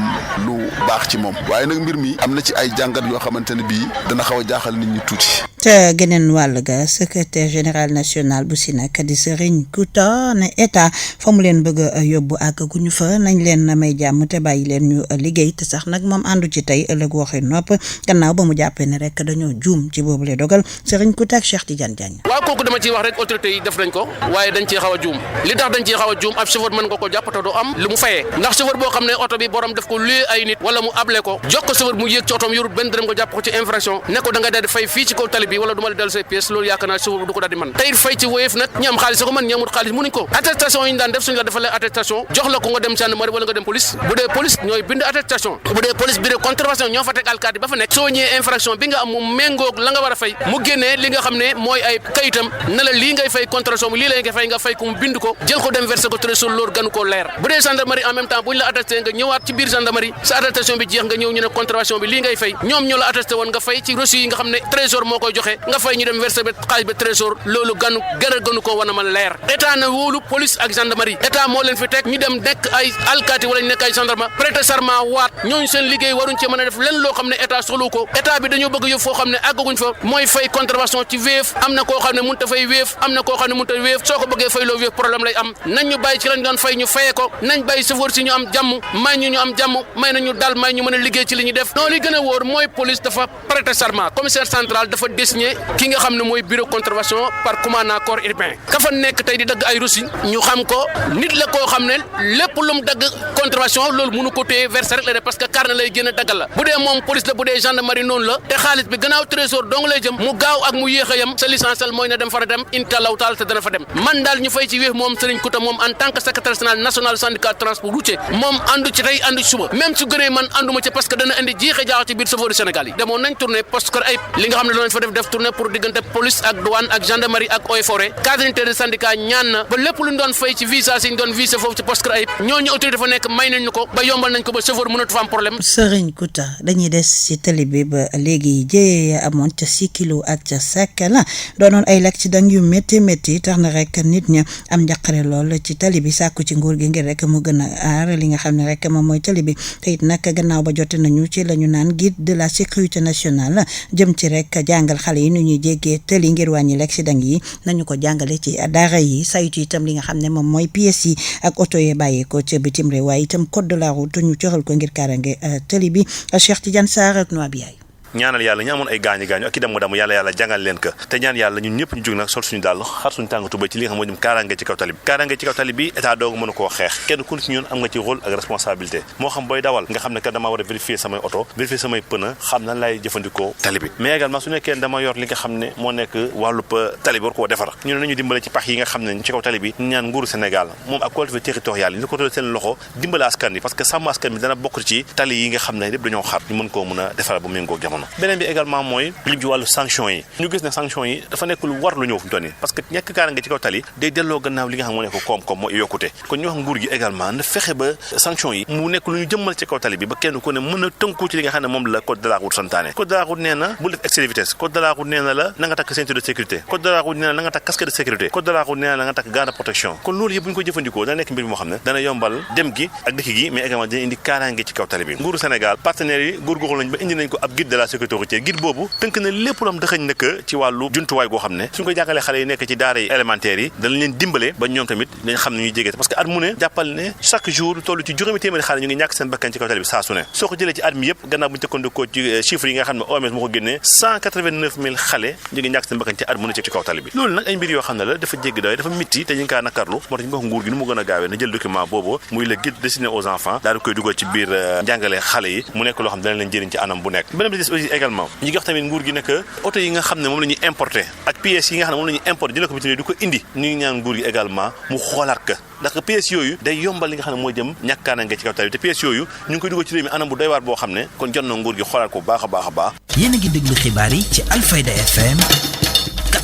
lu baax ci moom waaye nag mbir mi am na ci ay jàngat yoo xamante ne bii dana xaw a jaaxal nit ñi tuuti. te geneen wàll ga secrétaire général national bu SYNAC di Serigne Kouta ne état fa mu leen bëgg a yóbbu ak gu ñu fa nañ leen may jàmm te bàyyi leen ñu liggéey te sax nag moom àndu ci tey ëllëg waxi nopp gannaaw ba mu jàppee ne rek dañoo juum ci boobu le dogal Serigne Kouta ak Cheikh Tidiane Diagne. waaw kooku dama ciy wax rek autorité yi def nañ ko waaye dañ ciy xaw a juum li tax dañ ciy xaw a juum ab chauffeur mën nga ko jàppatoo du am lu mu fayee ndax chauffeur boo xam ne oto bi borom def ko luy ay nit wala mu able ko jox ko chauffeur mu yéeg ci otoom yorut benn dërëm nga jàpp ko ci infraction ne ko da nga daal di fay fii ci kaw tali bi wala du ma la dellu say pièces loolu yaakaar naa chauffeur du ko daal di mën tey fay ci Wave nag ñi am xaalis ko mën ñi amul xaalis mënuñ ko attestation yi ñu daan def suñu la defalee attestation jox la ko nga dem gendarmerie wala nga dem police bu dee police ñooy bind attestation bu dee police bi de contravention ñoo fa teg alkaati ba fa nekk soo ñëwee infraction bi nga am mu méngoog la nga war a fay mu génnee li nga xam ne mooy ay kayitam ne la lii ngay fay contravention bi lii lay nga fay nga fay ko mu bind ko jël ko dem verser ko trésor loolu ganu ko leer bu dee gendarmerie en même temps bu ñu la attesté nga ñëwaat ci biir gendarmerie sa attestation bi jeex nga ñëw ñu ne contravention bi lii ngay fay ñoom ñoo la attesté woon nga fay ci reçu yi nga xam ne trésor moo koy joxe nga fay ñu dem verser ba xaalis ba trésor loolu ganu ko wan a ma leer état na wóolu police ak gendarmerie état moo leen fi teg ñu dem nekk ay alkaati wala ñu nekk ay gendarme prêter serment waat ñooñu seen liggéey waruñ ci mën a def len loo xam ne état soxlu ko état bi dañoo bëgg yëf foo xam ne àggaguñ fa mooy fay contravention ci Wave am na koo xam ne mënut a fay Wave am na koo xam ne mënut a Wave soo ko bëggee fay loo Wave problème lay am nañ ñu bàyyi ci lañ doon fay ñu fayee ko nañ bàyyi chauffeur si ñu am jàmm may ñu am jàmm may nañu dal may ñu mën a liggéey ci li ñu def noonu li gën a wóor mooy police dafa prêter serment commissaire central dafa désigné ki nga xam ne mooy bureau contravention par commandant corps urbain ka fa nekk tey di dagg ay reçu ñu xam ko nit la koo xam ne lépp lu mu dagg contravention loolu mënu ko téye verser rek la def parce que carnet lay génn daggal la bu dee moom police la bu dee gendarmerie noonu la te xaalis bi gannaaw trésor dong lay jëm mu gaaw ak mu yéex a yem sa licence mooy na dem fa dem intalaaw taal te dana fa dem man daal ñu fay ci Wave moom Serigne Kouta moom en tant que secrétaire général national syndicat transport routier moom andu ci tey andu ci suba même su gënee man anduma ci parce que dana indi jiixe jaax ci biir chauffeur du Sénégal yi demoon nañ tournée poste kër ay li nga xam ne danañ fa def tournée pour diggante police ak douane ak gendarmerie ak eaux et forêt cadre unitaire de syndicat ñaan na ba lépp lu ñu doon fay ci visa si ñu doon visé foofu ci poste kër ay ñooñu autorité fa nekk may nañ ko ba yombal nañ ko ba chauffeur mënatu fa am problème. Serigne Kouta dañuy des ci tali bi ba léegi jéye amoon ca Sikilo ak ca Sakala doonoon ay l'accident yu métti tax na rek nit ña am njaqare lool ci tali bi sàkku ci nguur gi ngir rek mu gën a aar li nga xam ne rek moom mooy tali bi te it nag gannaaw ba jote nañu ci la ñu naan guide de la sécurité nationale jëm ci rek jàngal xale yi nu ñuy jéggee tali ngir wàññi l'accident yi nañu ko jàngale ci daara yi saytu itam li nga xam ne moom mooy pièces yi ak oto yi bàyyeekoo ca bitim réew waaye itam code de la route ñu cëral ko ngir kaarange tali bi Cheikh Tidiane Sarr ak Noa Biaye ñaanal yàlla ñu amoon ay gaañu ak i damm yàlla jàngal leen ko te ñaan yàlla ñun ñëpp ñu jóg nag sol suñu dàll xar suñu tàng tuba ci li nga xam moo jëm kaaraange ci kaw tali bi état doogu mënu koo xeex kenn ku ci ñun am nga ci rôle ak responsabilité moo xam booy dawal nga xam ne que damaa war a vérifier samay oto vérifier samay pneu xam nan laay jëfandikoo tali bi mais également su nekkee dama yor li nga xam ne moo nekk wàllu tali bi war koo defar ñu ne nañu dimbale ci pax yi nga xam ne ci kaw tali bi ñu ñaan nguuru Sénégal moom ak collectivité territoriale yi ñu ko toll seen loxo dimbale askan bi parce que sàmm askan bi dana bokk ci tali yi nga xam ne lépp dañoo xar ñu mën koo mën a defar bu méngoo jamono beneen bi également mooy li ci wàllu sanction yi ñu gis ne sanction yi dafa nekk lu war lu ñëw fu mu toll nii parce que ñàkk kaaraange ci kaw tali day delloo gannaaw li nga xam moo nekk koom-koom moo yokkute kon ñu wax nguur gi également na fexe ba sanction yi mu nekk lu ñu jëmmal ci kaw tali bi ba kenn ku ne mën a tënku ci li nga xam ne moom la code de la route santaane code de la route nee na bul def excès de vitesse code de la route nee na la na nga takk ceinture de sécurité code de la route nee na la nga takk casque de sécurité code de la route nee na la nga takk gant de protection kon loolu yëpp bu ñu ko jëfandikoo dana nekk mbir moo xam ne dana yombal dem gi ak dëkk gi mais également dina indi kaaraange ci kaw tali bi nguuru Sénégal partenaires yi góorgóorlu nañ ba indi nañ ko ab guide de la sécurité routière guide boobu tënk na lépp lu am dëxëñ nekk ci wàllu jumtuwaay goo xam ne suñ ko jàngalee xale yi nekk ci daara yi élémentaires yi danañ leen dimbale ba ñoom tamit dañ xam ne ñuy jégee parce que at mu ne jàppal ne chaque jour lu toll ci juróomi téeméeri xale ñu ngi ñàkk seen bakkan ci kaw tali bi saa su ne soo ko jëlee ci at mi yëpp gannaaw bu ñu tëkkandikoo ci chiffres yi nga xam ne OMS moo ko génnee 189 000 xale ñu ngi ñàkk seen bakkan ci at mu ne ci kaw tali bi loolu nag ay mbir yoo xam ne la dafa jéggi doy dafa mitti te ñu ngi kaa nakarlu moo tax ñu wax nguur gi nu mu gën a gaawee na jël document boobu muy le guide destiné aux enfants daal di koy dugal ci biir njàngale xale yi mu nekk loo xam ne dana leen jëriñ ci anam bu nekk beneen bi des aussi également ñu ngi wax tamit nguur gi nekk oto yi nga xam ne moom la ñuy importé ak pièces yi nga xam ne moom la ñuy importé jëlee ko bitim réew di ko indi ñu ngi ñaan nguur gi également mu xoolaat ka ndax pièces yooyu day yombal li nga xam ne moo jëm ñàkkaanange ci kaw tali te pièces yooyu ñu ngi koy dugal ci réew mi anam bu doy waar boo xam ne kon jot na nguur gi xoolaat ko bu baax a baax a baax. yéen a ngi déglu xibaar yi ci Alfayda FM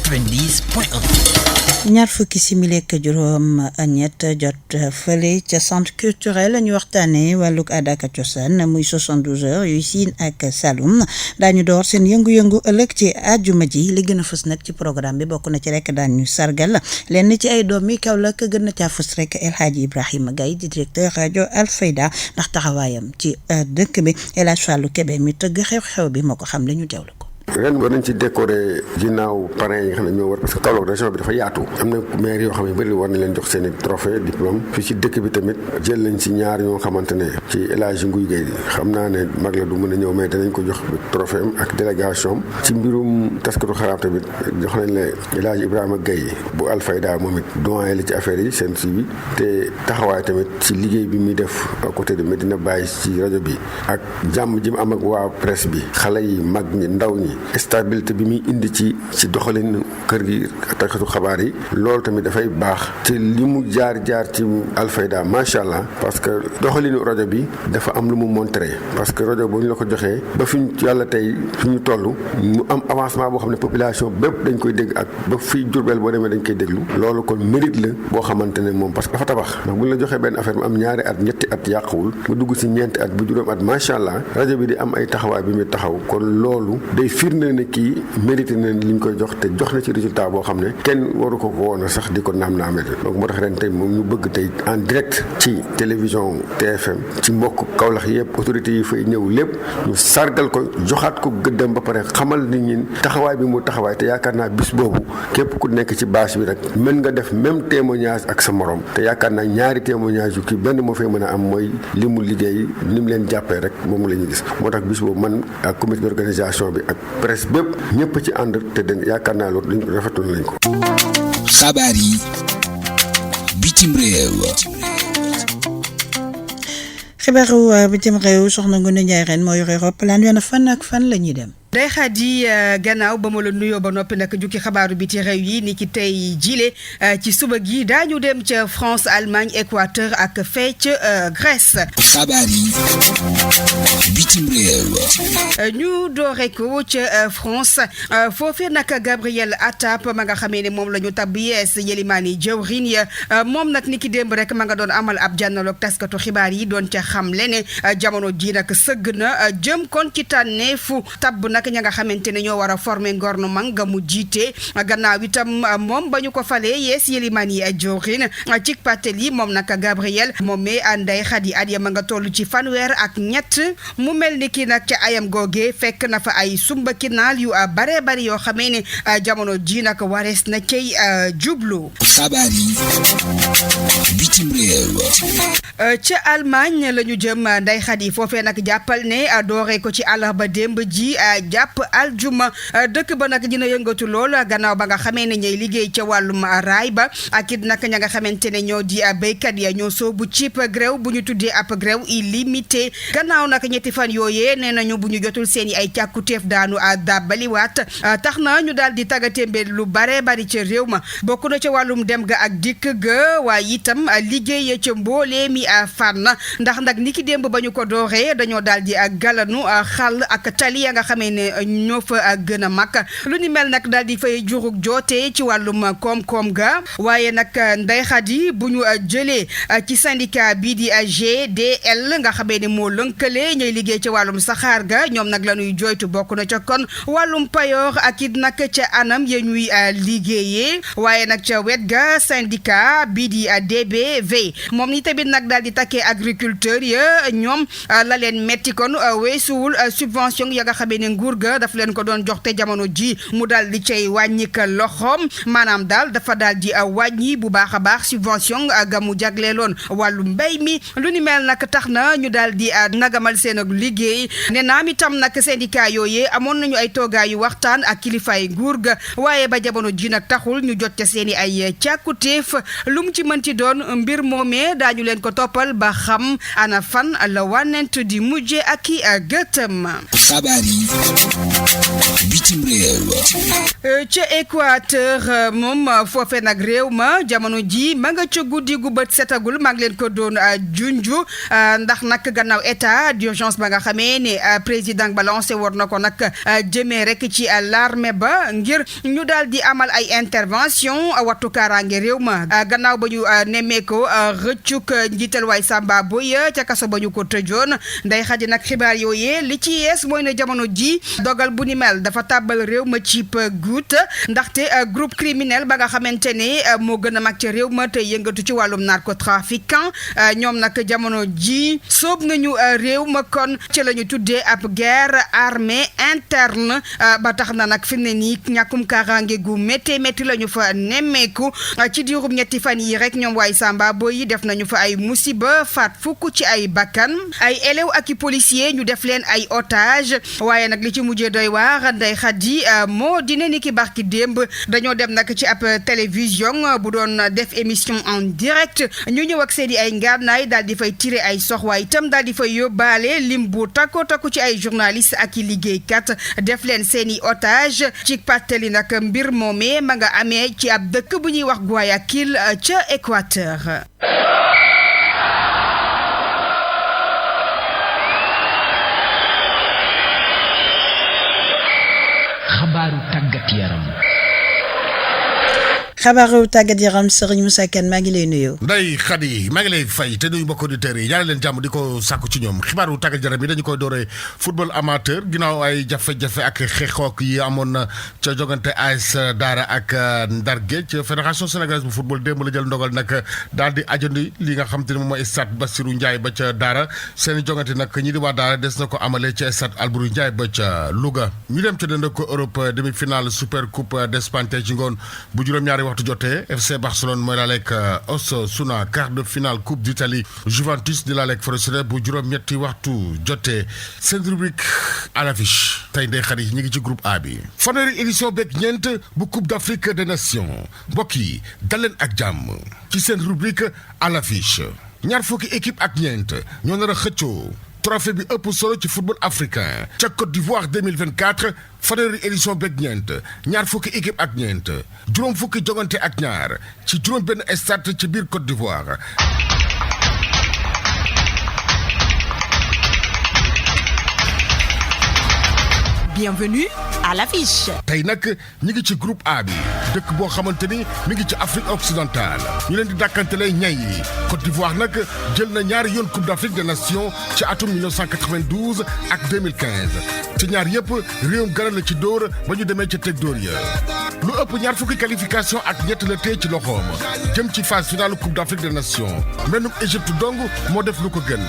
90.1. ñaar fukki simili ak juróom ñett jot fële ca centre culturel ñu waxtaanee wàllug aada ak cosaan muy 72 heures yu Siin ak Saloum daañu door seen yëngu-yëngu ëllëg ci àjjuma ji li gën a fës nag ci programme bi bokk na ci rek daañu sargal lenn ci ay doom yi Kaolack gën na caa fës rek El Hadji Ibrahima Gaye di directeur rajo Alfayda ndax taxawaayam ci dëkk bi El Hadj Fallou Kébé mi tëgg xew-xew bi moo ko xam la ñu teewlu ko. ren war nañ ci décorer ginnaaw parrain yi nga xam ne ñoo war parce que Kaolack région bi dafa yaatu am na maire yoo xam ne bëri war nañ leen jox seen i trophée diplôme fii ci dëkk bi tamit jël nañ ci ñaar ñoo xamante ne ci El Hadji Nguy Gueye xam naa ne mag la du mën a ñëw mais danañ ko jox trophée am ak délégation ci mbirum taskatu xaraab tamit jox nañ la El Hadji Ibrahima Gueye bu Alfayda moom it doyen la ci affaire yi seen si bi te taxawaay tamit ci liggéey bi muy def à côté de Medina Baye ci rajo bi ak jàmm ji mu am ak waa presse bi xale yi mag ñi ndaw ñi stabilité bi muy indi ci doxalin kër gi taskatu xabaar yi loolu tamit dafay baax te li mu jaar ci Alfayda macha allah parce que doxalinu rajo bi dafa am lu mu montré parce que rajo bu ñu la ko joxee ba fi ñu yàlla tey fi ñu toll mu am avancement boo xam ne population bépp dañ koy dégg ak ba fii Jurbel boo demee dañ koy déglu loolu kon mérite la boo xamante ne moom parce que dafa tabax ndax bu ñu la joxee benn affaire mu am ñaari at ñetti at yàquwul mu dugg si ñeenti at bu juróom at macha allah rajo bi di am ay taxawaay bi muy taxaw kon loolu day firnde ne kii mérité na li ñu koy jox te jox na ci résultat boo xam ne kenn waru ko woon a sax di ko naam-naamee donc moo tax ren tey moom ñu bëgg tey en direct ci télévision TFM ci mbokk Kaolack yëpp autorités yi fay ñëw lépp ñu sargal ko joxaat ko gëddam ba pare xamal nit ñi taxawaay bi mu taxawaay te yaakaar naa bis boobu képp ku nekk ci bâche bi rek mën nga def même témoignage ak sa morom te yaakaar naa ñaari témoignage yu kii benn moo fay mën a am mooy li mu liggéey ni mu leen jàppee rek moom la ñu gis moo tax bis boobu man ak comité d'organisation bi ak presse bépp ñëpp ci ànd te den yaakaar naa loolu luñ rafetoon lañ ko. xabaar yi bitim réew. xibaaru bitim réew soxna Ngoné Ndiaye ren moo yore roppalaan yoon fan ak fan la ñuy dem. day xaadi gannaaw ba ma la nuyoo ba noppi nag jukki xabaaru biti réew yi ni ki tey jile ci suba gi daañu dem ca France Allemagne Équateur ak fee ca Grèce. xabaar yi bitim réew. ñu doore ko ca France foofee nag Gabriel Attal ma nga xamee ne moom la ñu tabb yees yelimaani jëwriñ ya moom nag ni ki démb rek ma nga doon amal ab jànnaloog taskatu xibaar yi doon ca xamle ne jamono ji nag sëgg na jëm kon ci tànneefu tabb nag ña nga xamante ne ñoo war a former gouvernement nga mu jiite gannaaw itam moom ba ñu ko falee yees yelimaani jëwriñ ci pàttali moom nag Gabriel moom mi Ndeye Khady at ya ma nga toll ci fanweer ak ñett mu mel ni ki nag ca ayam googe fekk na fa ay sumba kinaal yu bare bari yoo xamee ne jamono ji nag warees na cay jublu. xabaar yi bitim réew. ca Allemagne la ñu jëm Ndeye Khady foofee nag jàppal ne dooree ko ci àllarba démb ji jàpp aljuma dëkk ba nag dina yëngatu lool gannaaw ba nga xamee ne ñooy liggéey ca wàllum raay ba ak it nag ña nga xamante ne ñoo di béykat ya ñoo soobu cib grève bu ñu tuddee ab grève illimité gannaaw nag ñetti fan yooyee nee nañu bu ñu jotul seen i ay càkkutéef daanu dàbbaliwaat tax na ñu daal di tàggatémbe lu bare bari ca réew ma bokk na ca wàllum dem ga ak dikk ga waaye itam liggéey ca mboolee mi fànn ndax nag ni ki démb ba ñu ko dooree dañoo daal di galanu xàll ak tali ya nga xamee ne ñoo fa gën a mag lu ni mel nag daal di fay jurug joote ci wàllum koom-koom ga waaye nag Ndeye Khady bu ñu jëlee ci syndicat bii di GDL nga xamee ne moo lënkale ñooy liggéey ci wàllum saxaar ga ñoom nag la ñuy joytu bokk na ca kon wàllum payoor ak it nag ca anam ya ñuy liggéeyee waaye nag ca wet ga syndicat bii di DBV moom ni tamit nag daal di takkee agriculteur ya ñoom la leen metti kon weesuwul subvention ya nga xamee ne nguur ga daf leen ko doon jox te jamono ji mu daal di cay wàññi ka loxoom maanaam daal dafa daal di wàññi bu baax a baax subvention ga mu jagleeloon wàllu mbéy mi lu ni mel nag tax na ñu daal di nagamal seen ak liggéey ne naam itam nag syndicat yooyee amoon nañu ay toogaayu waxtaan ak kilifaay nguur ga waaye ba jamono ji nag taxul ñu jot ca seen i ay càkkutéef lu mu ci mënti doon mbir moomee daañu leen ko toppal ba xam ana fan la wànnent di mujje ak i gëtëm. xabaar yi bitim réew. ca Équateur moom foofee nag réew ma jamono ji ma nga ca guddi gu bët setagul maa ngi leen ko doon junju ndax nag gannaaw état d'urgence ba nga xamee ne président ba lancé war na ko nag jëmee rek ci l'armée ba ngir ñu daal di amal ay intervention wattu kaaraange réew ma gannaaw ba ñu nemmee ko rëccuk njiital waay Samba Boye ca kaso ba ñu ko tëjoon Ndeye Khady nag xibaar yooyee li ci yees mooy ne jamono ji dogal bu ni mel dafa tàbbal réew ma ci guut ndaxte groupe criminel ba nga xamante ne moo gën a mag ca réew ma te yëngatu ci wàllum narcotrafiquant ñoom nag jamono ji soob nañu réew ma kon ci la ñu tuddee ab guerre armée interne ba tax na nag fi mu ne nii ñàkkum kaaraange gu métti métti la ñu fa nemmeeku ci diirum ñetti fan yi rek ñoom waay Samba Boy yi def nañu fa ay musiba faat fukk ci ay bakkan ay élèves ak i policiers ñu def leen ay otage waaye nag li ci ci mujjee doy waar Ndeye Khady moo dina ni ki barki démb dañoo dem nag ci ab télévision bu doon def émission en direct ñu ñëw ak seeni ay ngànnaay daal di fay tiré ay sox waaye itam daal di fay yóbbaale lim bu takku ci ay journaliste ak i liggéeykat def leen seeni otage ci pàttali nag mbir moomee ma nga amee ci ab dëkk bu ñuy wax Guayaquil ca Équateur. xabaaru tàggat yaram. xabaaru tàggat yaram Serigne Moussa Kane maa ngi lay nuyu. Ndeye Khady maa ngi lay fay te nuyu mbokk auditeurs yi ñaanal leen jàmm di ko sàkku ci ñoom xibaaru tàggat yaram yi dañu koy dooree football amateur ginnaaw ay jafe-jafe ak xeexook yi amoon na ca jogante AS Daara ak Ndar Géej fédération sénégalaise bu football démb la jël ndogal nag daal di ajandi li nga xam te ne moom mooy stade Bassirou Ndiaye ba ca Daara seen jogante nag ñi di waa Daara des na ko amalee ca stade Albouri Ndiaye ba ca Louga ñu dem ca dënd ko Europe demi-finale super coupe d'Espagne tey ci ngoon bu juróom-ñaari waxtu jotee FC Barcelone mooy laaleeg Osasuna quart de finale coupe d'Italie Juventus di laaleeg Frosinone bu juróom-ñetti waxtu jotee seen rubrique à l'affiche tey Ndeye Khady ñu ngi ci groupe A bi. fanweeri édition beeg ñeent bu coupe d'Afrique des nations mbokk yi dal leen ak jàmm ci seen rubrique à l'affiche ñaar fukki équipe ak ñeent ñoo nar a xëccoo trophée bi ëpp solo ci football africain ca Côte d'Ivoire 2024 fanweeri édition beeg ñeent ñaar fukki équipe ak ñeent juróom fukki jogante ak ñaar ci juróom benn stade ci biir Côte d'Ivoire. Bienvenue à l'affiche. tey nag ñu ngi ci groupe A bi dëkk boo xamante ni mi ngi ci Afrique occidentale ñu leen di dàkkantele ñay yi Côte d'Ivoire nag jël na ñaari yoon Coupe d'Afrique des Nations ci atum 1992 ak 2015 ci ñaar yëpp réewum Ghana la ci dóor ba ñu demee ca teg dóor ya lu ëpp ñaar fukki qualification ak ñett la tey ci loxoom jëm ci phase finale Coupe d'Afrique des Nations mennum Égypte dong moo def lu ko gën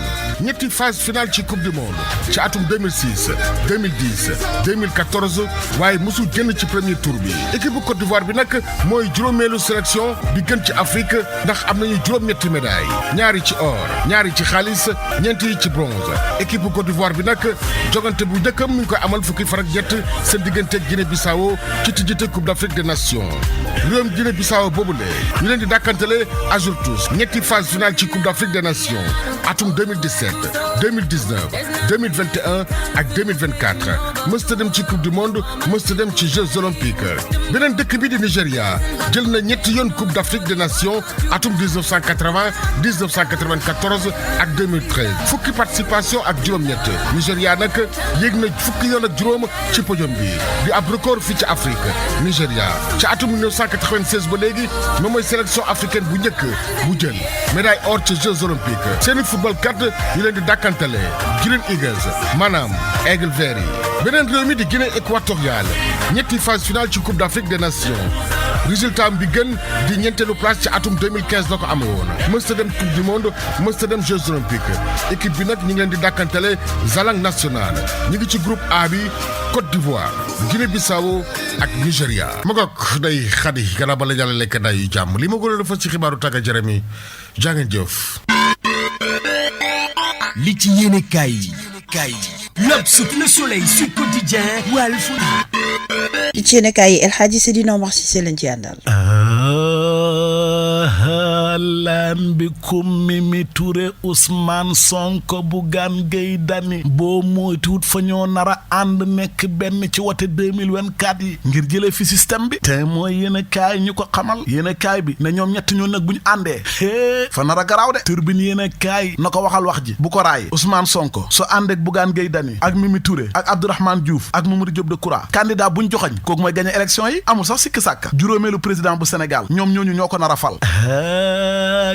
ñetti phase finale ci Coupe du Monde ci atum 2006 2010 2014 waaye mosul génn ci premier tour bi équipe bu Côte d'Ivoire bi nag mooy juróomeelu sélection bi gën ci Afrique ndax am nañu juróom-ñetti médaille ñaari ci or ñaari ci xaalis ñeent yi ci bronze équipe bu Côte d'Ivoire bi nag jogante bu njëkkam mi ngi koy amal fukki fan ak ñett seen diggante Guinée-Bissau ci tijjite Coupe d'Afrique des Nations réewum Guinée-Bissau boobule ñu leen di dàkkantele Azul tous ñetti phase finale ci Coupe d'Afrique des Nations atum 2017 2019 2021 ak 2024 mësta dem ci Coupe du Monde mësta dem ci Jeux olympiques beneen dëkk bi di Nigéria jël na ñetti yoon Coupe d'Afrique des Nations atum 1980 1994 ak 2013 fukki participation ak juróom-ñett Nigéria nag yéeg na fukki yoon ak juróom ci podium bi di ab record fii ci Afrique Nigéria ci atum 1996 ba léegi moom mooy sélection africaine bu njëkk bu jël médaille or ci Jeux olympiques seeni football kat ñu leen di dàkkantale Green Eagles maanaam aigle vert yi beneen réew mi di Guinée équatoriale ñetti phase finale ci Coupe d'Afrique des Nations résultat bi gën di ñeenteelu place ci atum 2015 la ko amee woon mësta dem Coupe du Monde mësta dem Jeux olympiques équipe bi nag ñu ngi leen di dàkkantale Zalang National ñu ngi ci groupe A bi Côte d'Ivoire Guinée-Bissau ak Nigéria ma goog Ndeye Khady gannaaw ba la yàlla lekk day yu jàmm li ma gën a defal ci xibaaru tàggat yaram yi jaa ngeen jëf. li ci yéene kaay yi L'Obs, Le Soleil, Sud Quotidien, Walf. li ci yéene kaay yi El Hadji Seydina Omar Cissé lañ ci àndal. lan bi kum Mimi Touré Ousmane Sonko Bougane Gueye Dany boo moytuwut fa ñoo nar a ànd nekk benn ci wote 2024 yi ngir jëlee fi système bi te mooy yéen a kaay ñu ko xamal yéen a kaay bi ne ñoom ñett ñoo nag bu ñu àndee fa nar a garaaw de turbine yéen a kaay na ko waxal wax ji bu ko raay Ousmane Sonko so ànd ak Bougane Gueye Dany ak Mimi Touré ak Abdourahmane Diouf ak Mamadou Diop Decroix candidat buñ joxañ kooku mooy gagné élection yi amul sax sikk sàkk juróomeelu président bu Sénégal ñoom ñooñu ñoo ko nar a fal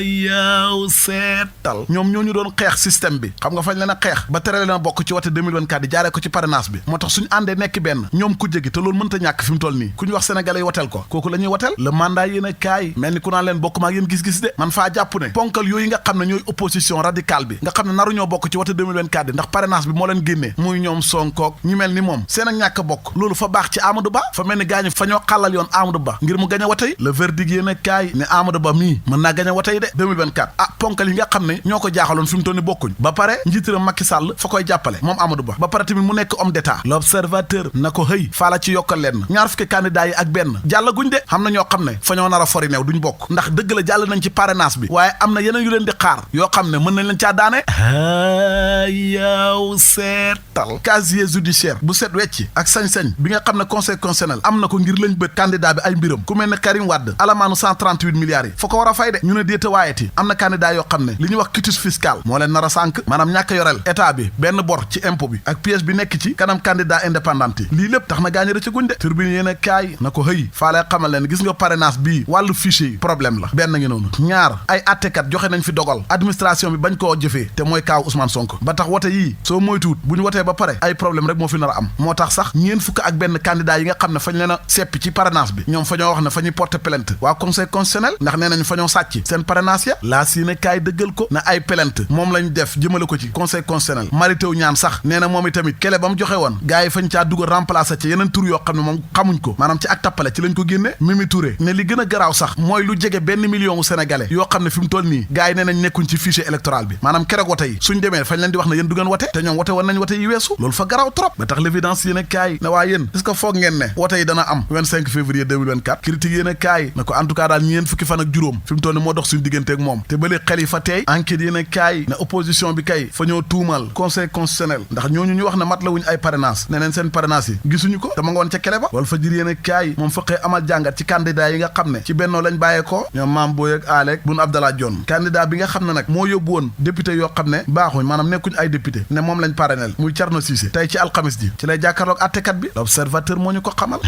yaaw seetal ñoom ñoo ñu doon xeex système bi xam nga fañ leen a xeex ba tere leen a bokk ci wote 2024 di jaaree ko ci parrainage bi moo tax suñu àndee nekk benn ñoom ku jégi te loolu mënta ñàkk fi mu toll nii ku ñu wax sénégalais yi woteel ko kooku la ñuy woteel le mandat yéen a kaay mel ni ku naan leen bokk maa yéen gis-gis de man faa jàpp ne ponkal yooyu nga xam ne ñooy opposition radicale bi nga xam ne naru ñoo bokk ci wote 2024 bi ndax parrainage bi moo leen génnee muy ñoom Sonko ñi mel ni moom seen ak ñàkk bokk loolu fa baax ci Amadou Ba fa mel ni gaañu fa ñoo xàllal yoon Amadou Ba ngir mu gañ a wote yi le verdict yéen a kaay ne Amadou Ba mii mën naa gañe wote yi de 2024 ponkal yi nga xam ne ñoo ko jaaxaloon fi mu toll ni bokkuñ ba pare njiitaram Macky Sall fa koy jàppale moom Amadou Ba ba pare tamit mu nekk homme d'état l'observateur na ko hëy faala ci yokkal leen ñaar fukki candidat yi ak benn jàllaguñ de xam na ñoo xam ne fa ñoo nar a fori neew duñ bokk ndax dëgg la jàll nañ ci parrainage bi waaye am na yeneen yu leen di xaar yoo xam ne mën nañ leen caa daane yow seetal casier judiciaire bu set wecci ak sañ-sañ bi nga xam ne conseil constitutionnel am na ko ngir lañ bët candidat bi ay mbiram ku mel ne Karim Wade alamaanu 138 milliards yi fa ko war a fay de ñu ne déeta waayeti am na candidat yoo xam ne li ñuy wax quitus fiscal moo leen nar a sànk maanaam ñàkk yoreel état bi benn bor ci impôt bi ak pièce bi nekk ci kanam candidat indépendant yi lii lépp tax na gaañu rëcc guñ de turbine yéen a kaay na ko hëy faa lay xamal leen gis nga parrainage bii wàllu fichier yi problème la benn ngi noonu ñaar ay attekat joxe nañ fi dogal administration bi bañ koo jëfee te mooy kaaw Ousmane Sonko ba tax wote yii soo moytuwut bu ñu wotee ba pare ay problème rek moo fi nar a am moo tax sax ñeen fukk ak benn candidat yi nga xam ne fañ leen a seppi ci parrainage bi ñoom fa ñoo wax ne fa ñuy porter plainte waa conseil constitutionnel ndax nee nañ fa ñoo sàcc seen parrainage ya laa si ne kaay dëggal ko na ay plainte moom lañ def jëmale ko ci conseil constitutionnel maritew ñaan sax nee na moom i tamit kele ba mu joxe woon gars yi fañ caa dugal remplacer ci yeneen tur yoo xam ne moom xamuñ ko maanaam ci ak tappale ci lañ ko génne Mimi Touré ne li gën a garaaw sax mooy lu jege benn million wu sénégalais yoo xam ne fi mu toll nii gars yi nee nañ nekkuñ ci fichier électoral bi maanaam keroog wote yi suñ demee fañ leen di wax ne yéen du ngeen wote te ñoom wote woon nañ wote yi weesu loolu fa garaaw trop ba tax l'évidence yéen a kaay ne waa yéen est-ce que foog ngeen ne wote yi dana am 25 février 2024 critique yéen a kaay na ko en tout cas daal ñeen fukki fan ak juróom fi mu toll nii moo dox suñu digganteeg moom te bële xel yi fa teey enquête yéen a kaay ne opposition bi kay fa ñoo tuumal conseil constitutionnel ndax ñooñu ñu wax ne mat la wuñ ay parrainage ne neen seen parrainage yi gisuñu ko te ma nga woon ca kele ba wala fa jir yéen a kaay moom faqee amal jàngat ci candidat yi nga xam ne ci bennoo lañ bàyyeekoo ñoom Mame Boye ak Alek Boun Abdallah Dionne candidat bi nga xam ne nag moo yóbbu woon député yoo xam ne baaxuñ maanaam nekkuñ ay député ne moom lañ parrainel muy Thierno Cissé tey ci alxamis ji ci lay jàkkaarloog attekat bi l'observateur moo ñu ko xamal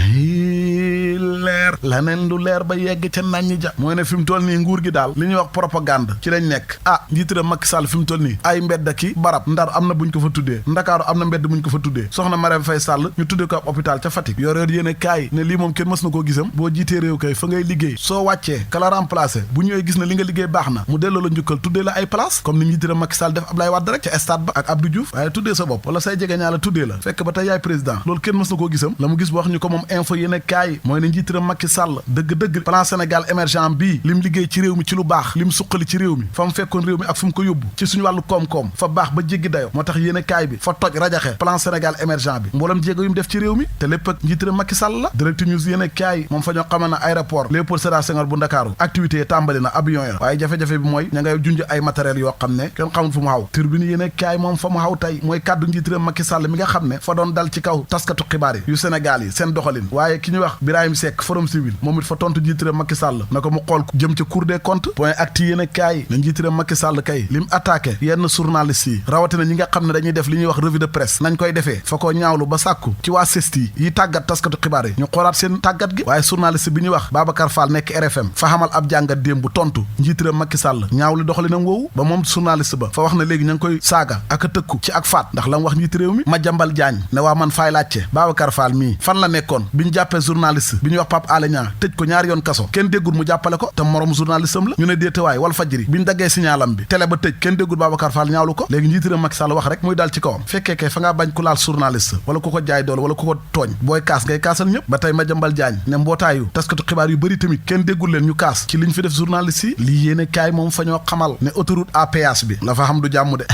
leer laneen lu leer ba yegg ca naññi ja mooy ne fi mu toll nii nguur gi daal li ñuy wax propagande ci lañ nekk njiitëram Macky Sall fi mu toll nii ay mbedd ki barab Ndar am na buñ ko fa tuddee Ndakaaru am na mbedd buñ ko fa tuddee soxna Marème Faye Sall ñu tuddee ko ab hôpital ca Fatick yoreer yéene kaay ne lii moom kenn mës na koo gisam boo jiitee réew kay fa ngay liggéey soo wàccee ka la remplacé bu ñëwee gis na li nga liggéey baax na mu delloo la njukkal tuddee la ay place comme ni njiitëram Macky Sall def Abdoulaye Wade rek ca stade ba ak Abdou Diouf waaye tuddee sa bopp wala say jege ñaa la tuddee la fekk ba tey yaay président loolu kenn mës na koo gisam la mu gis ba wax ñu ko moom info yéene kaay mooy ne njiitëram Macky Sall dëgg-dëgg plan Sénégal émergent bii lim liggéey ci réew mi ci lu baax lim suqali ci réew mi fa mu fekkoon réew mi ak fu mu ko yóbbu ci suñu wàllu koom-koom fa baax ba jéggi dayo moo tax yéene kaay bi fa toj rajaxe plan Sénégal émergent bi mboolam jéego yu mu def ci réew mi te lépp ak njiitëram Macky Sall la Direct News yéene kaay moom fa ñoo xaman na aéroport Léopold Sédar Senghor bu Ndakaaru activité yi tàmbali na avion ya waaye jafe-jafe bi mooy ña ngay junj ay matériel yoo xam ne kenn xamul fu mu xaw Tribune yéene kaay moom fa mu xaw tey mooy kàddu njiitëram Macky Sall mi nga xam ne fa doon dal ci kaw taskatu xibaar yi yu Sénégal yi seen doxalin waaye ki ñuy wax Birahim Seck Forum Civil moom it fa tontu njiitëram Macky Sall na ko mu xool jëm ca Cour des comptes point acti yéene kaay na njiitëram Macky Sall kay lim attaqué yenn journalistes yi rawatina ñi nga xam ne dañuy def li ñuy wax revue de presse nañ koy defee fa koo ñaawlu ba sàkku ci waa CESTI yi tàggat taskatu xibaar yi ñu xoolaat seen tàggat gi waaye journaliste bi ñuy wax Babacar Fall nekk RFM fa xamal ab jàngat démb bu tontu njiitëram Macky Sall ñaawlu doxalinam woowu ba moom journaliste ba fa wax na léegi ña ngi koy saaga ak a tëkku ci ak faat ndax la mu wax njiit réew mi Madiambal Diagne ne waa man faay laajte Babacar Fall mii fan la nekkoon bi ñu jàppee journaliste bi ñuy wax Pape Alé Niang tëj ko ñaari yoon kaso kenn déggul mu jàppale ko te moroom journaliste am la ñu ne déetewaay Walf Fadjri bi ñu daggee signalam bi télé ba tëj kenn déggul Babacar Fall ñaawlu ko léegi njiitëram Macky Sall wax rek muy dal ci kawam fekkee kay fa ngaa bañ ku laal journaliste wala ku ko jaay doole wala ku ko tooñ booy kaas ngay kaasal ñëpp ba tey Madiambal Diagne ne mbootaayu taskatu xibaar yu bëri tamit kenn déggul leen ñu kaas ci liñ fi def journaliste yi lii yéene kaay moom fa ñoo xamal ne autoroute à péage bi la fa xam du jàmm de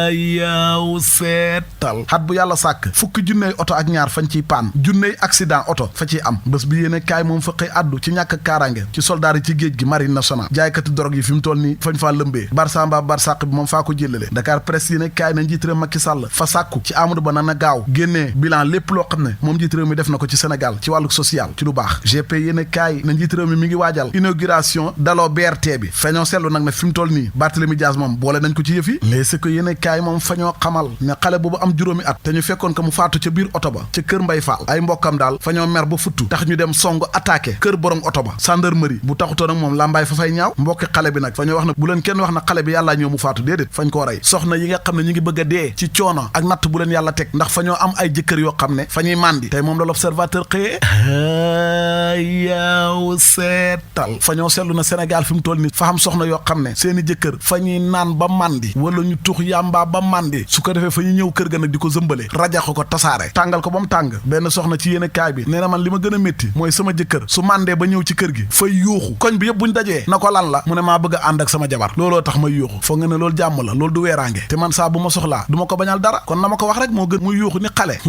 yaaw seetal xat bu yàlla sàkk fukki junney oto ak ñaar fañ ciy paan junney accident oto fa ciy am bés bi yéene kaay moom fa xëy addu ci ñàkk kaaraange ci soldaar yi ci géej gi marine nationale jaaykati dorog yi fi mu toll nii fañ faa lëmbee barsamba barsàq bi moom faa ko jëlale Dakar Presse yéene kaay na njiit réew Macky Sall fa sàkku ci Amadou Ba na gaaw génnee bilan lépp loo xam ne moom njiit réew mi def na ko ci Sénégal ci wàllu social ci lu baax GP yéene kaay na njiit réew mi ngi waajal inauguration daloo BRT bi feñoo seetlu nag ne fi mu toll nii Barthélémy Dias moom boole nañ ko ci yëf yi léegi ko yéene kaay moom fa ñoo xamal ne xale boobu am juróomi at te ñu fekkoon ko mu faatu ca biir oto ba ca kër Mbay Fall ay mbokkam daal fa ñoo mer ba futtu tax ñu dem song attaqué kër borom oto ba gendarmerie bu taxutoo nag moom lambaay fa fay ñaaw mbokki xale bi nag fa ñoo wax ne bu leen kenn wax na xale bi yàllaa ñëw mu faatu déedéet fañ koo rey soxna yi nga xam ne ñi ngi bëgg a dee ci coono ak natt bu leen yàlla teg ndax fa ñoo am ay jëkkër yoo xam ne fa ñuy màndi tey moom la l'observateur xëyee yaaw seetal fa ñoo seetlu na Sénégal fi mu toll nii fa xam soxna yoo xam ne seeni jëkkër fa ñuy naan ba màndi wala ñu tux yàmbaa ba màndi su ko defee fa ñu ñëw kër ga nag di ko zëmbale rajax ko tasaare tàngal ko ba mu tàng benn soxna ci yéene kaay bi nee na man li ma gën a métti mooy sama jëkkër su màndee ba ñëw ci kër gi fay yuuxu koñ bi yëpp buñ dajee na ko lan la mu ne maa bëgg a ànd ak sama jabar looloo tax may yuuxu foog nga ne loolu jàmm la loolu du weeraange te man saa bu ma soxlaa du ma ko bañal dara kon na ma ko wax rek moo gën muy yuuxu ni xale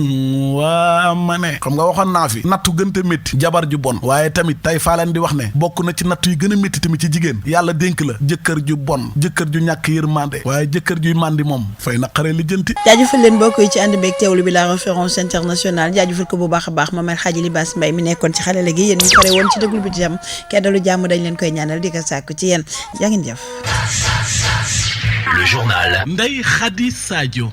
waa ma ne xam nga waxoon naa fi nattu gënte métti jabar ju bon waaye tamit tey faa leen di wax ne bokk na ci nattu yi gën a métti tamit ci jigéen yàlla dénk la jëkkër ju bon jëkkër ju ñàkk yërmande waaye jëkkër juy màndi moom fay naqaree li jënti jaajëfal leen mbokk yi ci ànd beeg teewlu bi la référence internationale jaajëfal ko bu baax a baax Mamel Hadji Libaas Mbaye mi nekkoon ci xarala gi yéen ñu pare woon ci déglu bi jàmm keddalu jàmm dañ leen koy ñaanal di ko sàkku ci yéen jaa ngeen jëf. Le journal Ndeye Khady Sadio.